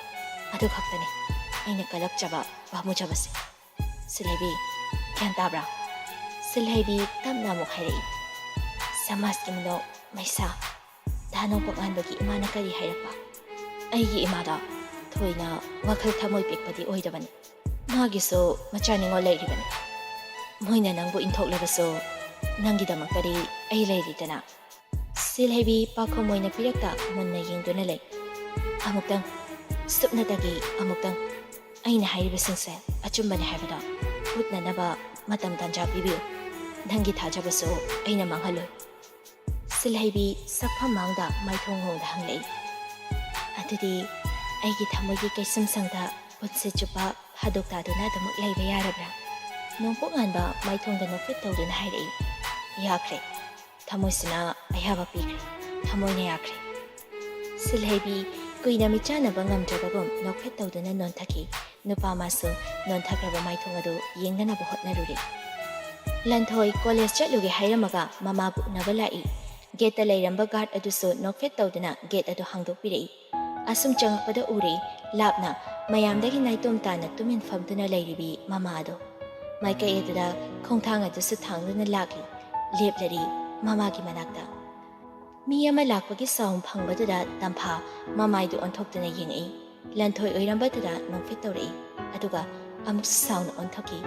ꯑꯗꯨ ꯈꯛꯇꯅꯤ ꯑꯩꯅ ꯀꯜꯂꯛꯆꯕ, ꯄꯥꯝꯃꯨꯖꯕꯁꯦ꯫ ꯁꯤꯜꯍꯩꯕꯤ, ꯒ꯭ꯌꯥꯟ ꯇꯥꯕ꯭ꯔꯥ? ꯁꯤꯜꯍꯩꯕꯤ ꯇꯞꯅ ꯑꯃꯨꯛ ꯍꯥꯏꯔꯛꯏ꯫ ꯁꯃꯥꯖꯀꯤ ꯃꯤꯅꯣꯛ ꯃꯩꯁꯥ꯫ ꯗꯥ ꯅꯣꯡꯄꯣꯛ ꯉꯥꯟꯕꯒꯤ ꯏꯃꯥꯅ ꯀꯔꯤ ꯍꯥꯏꯔꯛꯄ? ꯑꯩꯒꯤ ꯏꯃꯥꯗ ꯊꯣꯏꯅ ꯋꯥꯈꯜ ꯊꯃꯣꯏ ꯄꯤꯛꯄꯗꯤ ꯑꯣꯏꯗꯕꯅꯤ꯫ ꯃꯥꯒꯤꯁꯨ ꯃꯆꯥ ꯅꯤꯉꯣꯜ ꯂꯩꯔꯤꯕꯅꯤ꯫ ꯃꯣꯏꯅ ꯅꯪꯕꯨ ꯏꯟꯊꯣꯛꯂꯕꯁꯨ ꯅꯪꯒꯤꯗꯃꯛꯇꯗꯤ ꯑꯩ ꯂꯩꯔꯤꯗꯅ꯫ ꯁꯤꯜꯍꯩꯕꯤ ꯄꯥꯈꯨꯝ ꯑꯣꯏꯅ ꯄꯤꯔꯛꯇ ꯃꯨꯟꯅ ꯌꯦꯡꯗꯨꯅ ꯂꯩ꯫ ꯑꯃꯨꯛꯇꯪ, ꯁꯨꯞꯅꯇꯒꯤ ꯑꯃꯨꯛꯇꯪ, ꯑꯩꯅ ꯍꯥꯏꯔꯤꯕꯁꯤꯡꯁꯦ ꯑꯆꯨꯝꯕꯅꯤ ꯍꯥꯏꯕꯗꯣ ꯎꯠꯅꯅꯕ ꯃꯇꯝ ꯇꯥꯟꯖꯥ ꯄꯤꯕꯤꯌꯨ꯫ ꯅꯪꯒꯤ ꯊꯥꯖꯕꯁꯨ ꯑꯩꯅ ꯃꯥꯡꯍꯜꯂꯣꯏ꯫ ꯁꯤꯜꯍꯩꯕꯤ ꯁꯛꯐꯝ ꯃꯥꯡꯗ ꯃꯥꯏꯊꯣꯡ ꯍꯣꯡꯗ ꯍꯪꯂꯛꯏ꯫ ꯑꯗꯨꯗꯤ ꯑꯩꯒꯤ ꯊꯃꯣꯏꯒꯤ ꯀꯩꯁꯨꯝꯁꯪꯗ ꯄꯨꯟꯁꯤ ꯆꯨꯞꯄ ꯍꯥꯗꯣꯛ ꯇꯥꯗꯨꯅ ꯑꯗꯨꯃꯛ ꯂꯩꯕ ꯌꯥꯔꯕ꯭ꯔꯥ? ꯅꯣꯡꯄꯣꯛ ꯉꯥꯟꯕ ꯃꯥꯏꯊꯣꯡꯗ ꯅꯣꯛꯐꯦꯠ ꯇꯧꯗꯨꯅ ꯍꯥꯏꯔꯛꯏ꯫ ꯌꯥꯈ꯭ꯔꯦ꯫ ꯊꯃꯣꯏꯁꯤꯅ ꯑꯌꯥꯕ ꯄꯤꯈ꯭ꯔꯦ꯫ ꯊꯃꯣꯏꯅ ꯌꯥꯈ꯭ꯔꯦ꯫ ꯁꯤꯜꯍꯩꯕꯤ ꯀꯨꯏꯅ ꯃꯤꯠꯆꯥꯟꯅꯕ ꯉꯝꯗ꯭ꯔꯕꯒꯨꯝ ꯅꯣꯛꯐꯦꯠ ꯇꯧꯗꯨꯅ ꯅꯣꯟꯊꯈꯤ꯫ ꯅꯨꯄꯥ ꯃꯥꯁꯨ ꯅꯣꯟꯊꯈ꯭ꯔꯕ ꯃꯥꯏꯊꯣꯡ ꯑꯗꯨ ꯌꯦꯡꯅꯅꯕ ꯍꯣꯠꯅꯔꯨꯔꯦ꯫ ꯂꯟꯊꯣꯏ ꯀꯣꯂꯦꯖ ꯆꯠꯂꯨꯒꯦ ꯍꯥꯏꯔꯝꯃꯒ ꯃꯃꯥꯕꯨ ꯎꯅꯕ ꯂꯥꯛꯏ꯫ ꯒꯦꯠꯇ ꯂꯩꯔꯝꯕ ꯒꯥꯔꯗ ꯑꯗꯨꯁꯨ ꯅꯣꯛꯐꯦꯠ ꯇꯧꯗꯨꯅ ꯒꯦꯠ ꯑꯗꯨ ꯍꯥꯡꯗꯣꯛꯄꯤꯔꯛꯏ꯫ ꯑꯁꯨꯝ ꯆꯪꯉꯛꯄꯗ ꯎꯔꯦ, ꯂꯥꯞꯅ ꯃꯌꯥꯝꯗꯒꯤ ꯅꯥꯏꯇꯣꯝ ꯇꯥꯅ ꯇꯨꯃꯤꯟ ꯐꯝꯗꯨꯅ ꯂꯩꯔꯤꯕꯤ ꯃꯃꯥ ꯑꯗꯣ꯫ ꯃꯥꯏꯀꯩ ꯑꯗꯨꯗ ꯈꯣꯡꯊꯥꯡ ꯑꯗꯨꯁꯨ ꯊꯥꯡꯗꯨꯅ ꯂꯥꯛꯂꯤ꯫ ꯂꯦꯞꯂꯔꯤ ꯃꯃꯥꯒꯤ ꯃꯅꯥꯛꯇ꯫ ꯃꯤ ꯑꯃ ꯂꯥꯛꯄꯒꯤ ꯁꯥꯎꯟ ꯐꯪꯕꯗꯨꯗ ꯇꯝꯐꯥ ꯃꯃꯥꯏꯗꯨ ꯑꯣꯟꯊꯣꯛꯇꯨꯅ ꯌꯦꯡꯉꯛꯏ꯫ ꯂꯟꯊꯣꯏ ꯑꯣꯏꯔꯝꯕꯗꯨꯗ ꯅꯣꯛꯐꯦꯠ ꯇꯧꯔꯛꯏ꯫ ꯑꯗꯨꯒ ꯑꯃꯨꯛꯁꯨ ꯁꯥꯎꯅ ꯑꯣꯟꯊꯣꯛꯈꯤ꯫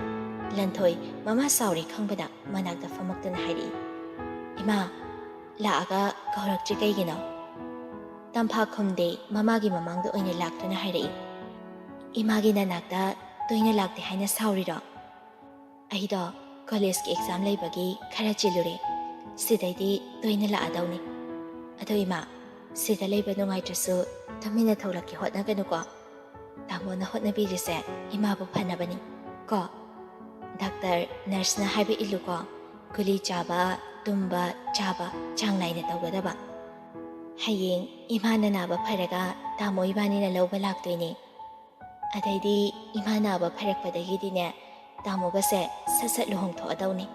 ꯂꯟꯊꯣꯏ ꯃꯃꯥ ꯁꯥꯎꯔꯤ ꯈꯪꯕꯗ ꯃꯅꯥꯛꯇ ꯐꯝꯃꯛꯇꯨꯅ ꯍꯥꯏꯔꯛꯏ, "ꯏꯃꯥ, ꯂꯥꯛꯑꯒ ꯀꯧꯔꯛꯇ꯭ꯔꯤ ꯀꯩꯒꯤꯅꯣ?" ꯇꯝꯐꯥ ꯈꯨꯝꯗꯦ, ꯃꯃꯥꯒꯤ ꯃꯃꯥꯡꯗ ꯑꯣꯏꯅ ꯂꯥꯛꯇꯨꯅ ꯍꯥꯏꯔꯛꯏ, "ꯏꯃꯥꯒꯤ ꯅꯅꯥꯛꯇ ꯇꯣꯏꯅ ꯂꯥꯛꯇꯦ ꯍꯥꯏꯅ ꯁꯥꯎꯔꯤꯔꯣ?" "ꯑꯩꯗꯣ ꯀꯣꯂꯦꯖꯀꯤ ꯑꯦꯛꯖꯥꯝ ꯂꯩꯕꯒꯤ ꯈꯔ ꯆꯤꯜꯂꯨꯔꯦ꯫ ꯁꯤꯗꯩꯗꯤ ꯇꯣꯏꯅ ꯂꯥꯛꯑꯗꯧꯅꯤ꯫ ꯑꯗꯣ ꯏꯃꯥ, ꯁꯤꯗ ꯂꯩꯕ ꯅꯨꯡꯉꯥꯏꯇ꯭ꯔꯁꯨ ꯇꯨꯃꯤꯟꯅ ꯊꯣꯛꯂꯛꯀꯦ ꯍꯣꯠꯅꯒꯅꯨꯀꯣ꯫ ꯇꯥꯃꯣꯅ ꯍꯣꯠꯅꯕꯤꯔꯤꯁꯦ ꯏꯃꯥꯕꯨ ꯐꯅꯕꯅꯤ ꯀꯣ꯫ ꯗꯥꯛꯇꯔ, ꯅꯔꯁꯅ ꯍꯥꯏꯕ ꯏꯜꯂꯨꯀꯣ꯫ ꯒꯨꯂꯤ ꯆꯥꯕ, ꯇꯨꯝꯕ, ꯆꯥꯕ ꯆꯥꯡ ꯅꯥꯏꯅ ꯇꯧꯒꯗꯕ꯫ ꯍꯌꯦꯡ ꯏꯃꯥꯅ ꯅꯥꯕ ꯐꯔꯒ ꯇꯥꯃꯣ ꯏꯕꯥꯅꯤꯅ ꯂꯧꯕ ꯂꯥꯛꯇꯣꯏꯅꯦ꯫ ꯑꯗꯩꯗꯤ ꯏꯃꯥ ꯅꯥꯕ ꯐꯔꯛꯄꯗꯒꯤꯗꯤꯅꯦ, ꯇꯥꯃꯣꯒꯁꯦ ꯁꯠ ꯁꯠ ꯂꯨꯍꯣꯡꯊꯣꯛꯑꯗꯧꯅꯤ꯫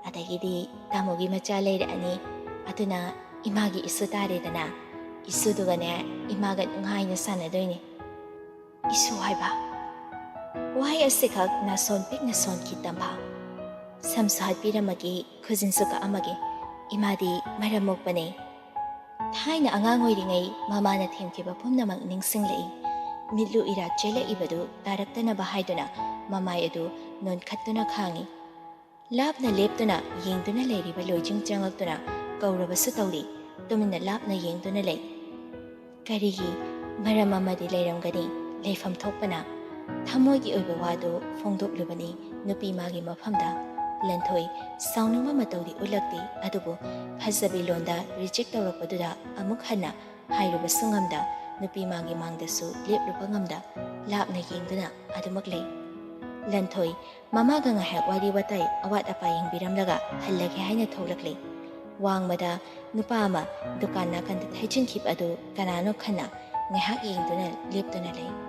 ꯑꯗꯒꯤꯗꯤ ꯇꯥꯃꯣꯒꯤ ꯃꯆꯥ ꯂꯩꯔꯛꯑꯅꯤ꯫ ꯑꯗꯨꯅ ꯏꯃꯥꯒꯤ ꯏꯁꯨ ꯇꯥꯔꯦꯗꯅ꯫ ꯏꯁꯨꯗꯨꯒꯅꯦ ꯏꯃꯥꯒ ꯅꯨꯡꯉꯥꯏꯅ ꯁꯥꯟꯅꯗꯣꯏꯅꯦ꯫" "ꯏꯁꯨ ꯍꯥꯏꯕ?" ꯋꯥꯍꯩ ꯑꯁꯤꯈꯛ ꯅꯥꯁꯣꯟ ꯄꯤꯛꯅ ꯁꯣꯟꯈꯤ ꯇꯝꯐꯥ꯫ ꯁꯝꯁꯨ ꯍꯥꯠꯄꯤꯔꯝꯃꯒꯦ, ꯈꯨꯖꯤꯟꯁꯨ ꯀꯛꯑꯝꯃꯒꯦ꯫ ꯏꯃꯥꯗꯤ ꯃꯔꯝ ꯃꯣꯛꯄꯅꯦ꯫ ꯊꯥꯏꯅ ꯑꯉꯥꯡ ꯑꯣꯏꯔꯤꯉꯩ ꯃꯃꯥꯅ ꯊꯦꯝꯈꯤꯕ ꯄꯨꯝꯅꯃꯛ ꯅꯤꯡꯁꯤꯡꯂꯛꯏ꯫ ꯃꯤꯠꯂꯨ ꯏꯔꯥ ꯆꯦꯜꯂꯛꯏꯕꯗꯨ ꯇꯥꯔꯛꯇꯅꯕ ꯍꯥꯏꯗꯨꯅ ꯃꯃꯥꯏ ꯑꯗꯨ ꯅꯣꯟꯈꯠꯇꯨꯅ ꯈꯥꯡꯉꯤ꯫ ꯂꯥꯞꯅ ꯂꯦꯞꯇꯨꯅ ꯌꯦꯡꯗꯨꯅ ꯂꯩꯔꯤꯕ ꯂꯣꯏꯖꯤꯡ ꯆꯪꯂꯛꯇꯨꯅ ꯀꯧꯔꯕꯁꯨ ꯇꯧꯔꯤ, ꯇꯨꯃꯤꯟꯅ ꯂꯥꯞꯅ ꯌꯦꯡꯗꯨꯅ ꯂꯩ꯫ ꯀꯔꯤꯒꯤ ꯃꯔꯝ ꯑꯃꯗꯤ ꯂꯩꯔꯝꯒꯅꯤ, ꯂꯩꯐꯝ ꯊꯣꯛꯄꯅ꯫ ꯊꯃꯣꯏꯒꯤ ꯑꯣꯏꯕ ꯋꯥꯗꯨ ꯐꯣꯡꯗꯣꯛꯂꯨꯕꯅꯤ ꯅꯨꯄꯤ ꯃꯥꯒꯤ ꯃꯐꯝꯗ꯫ ꯂꯟꯊꯣꯏ ꯁꯥꯎꯅꯤꯡꯕ ꯃꯇꯧꯗꯤ ꯎꯠꯂꯛꯇꯦ, ꯑꯗꯨꯕꯨ ꯐꯖꯕꯤ ꯂꯣꯟꯗ ꯔꯤꯖꯦꯛ ꯇꯧꯔꯛꯄꯗꯨꯗ ꯑꯃꯨꯛ ꯍꯟꯅ ꯍꯥꯏꯔꯨꯕꯁꯨ ꯉꯝꯗ, ꯅꯨꯄꯤ ꯃꯥꯒꯤ ꯃꯥꯡꯗꯁꯨ ꯂꯦꯞꯂꯨꯕ ꯉꯝꯗ, ꯂꯥꯞꯅ ꯌꯦꯡꯗꯨꯅ ꯑꯗꯨꯃꯛ ꯂꯩ꯫ ꯂꯟꯊꯣꯏ ꯃꯃꯥꯒ ꯉꯥꯏꯍꯥꯛ ꯋꯥꯔꯤ ꯋꯥꯇꯥꯏ, ꯑꯋꯥꯠ ꯑꯄꯥ ꯌꯦꯡꯕꯤꯔꯝꯂꯒ ꯍꯜꯂꯒꯦ ꯍꯥꯏꯅ ꯊꯣꯛꯂꯛꯂꯦ꯫ ꯋꯥꯡꯃꯗ ꯅꯨꯄꯥ ꯑꯃ ꯗꯨꯀꯥꯟ ꯅꯥꯀꯟꯗ ꯊꯩꯖꯤꯟꯈꯤꯕ ꯑꯗꯨ ꯀꯅꯥꯅꯣ ꯈꯟꯅ ꯉꯥꯏꯍꯥꯛ ꯌꯦꯡꯗꯨꯅ ꯂꯦꯞꯇꯨꯅ ꯂꯩ꯫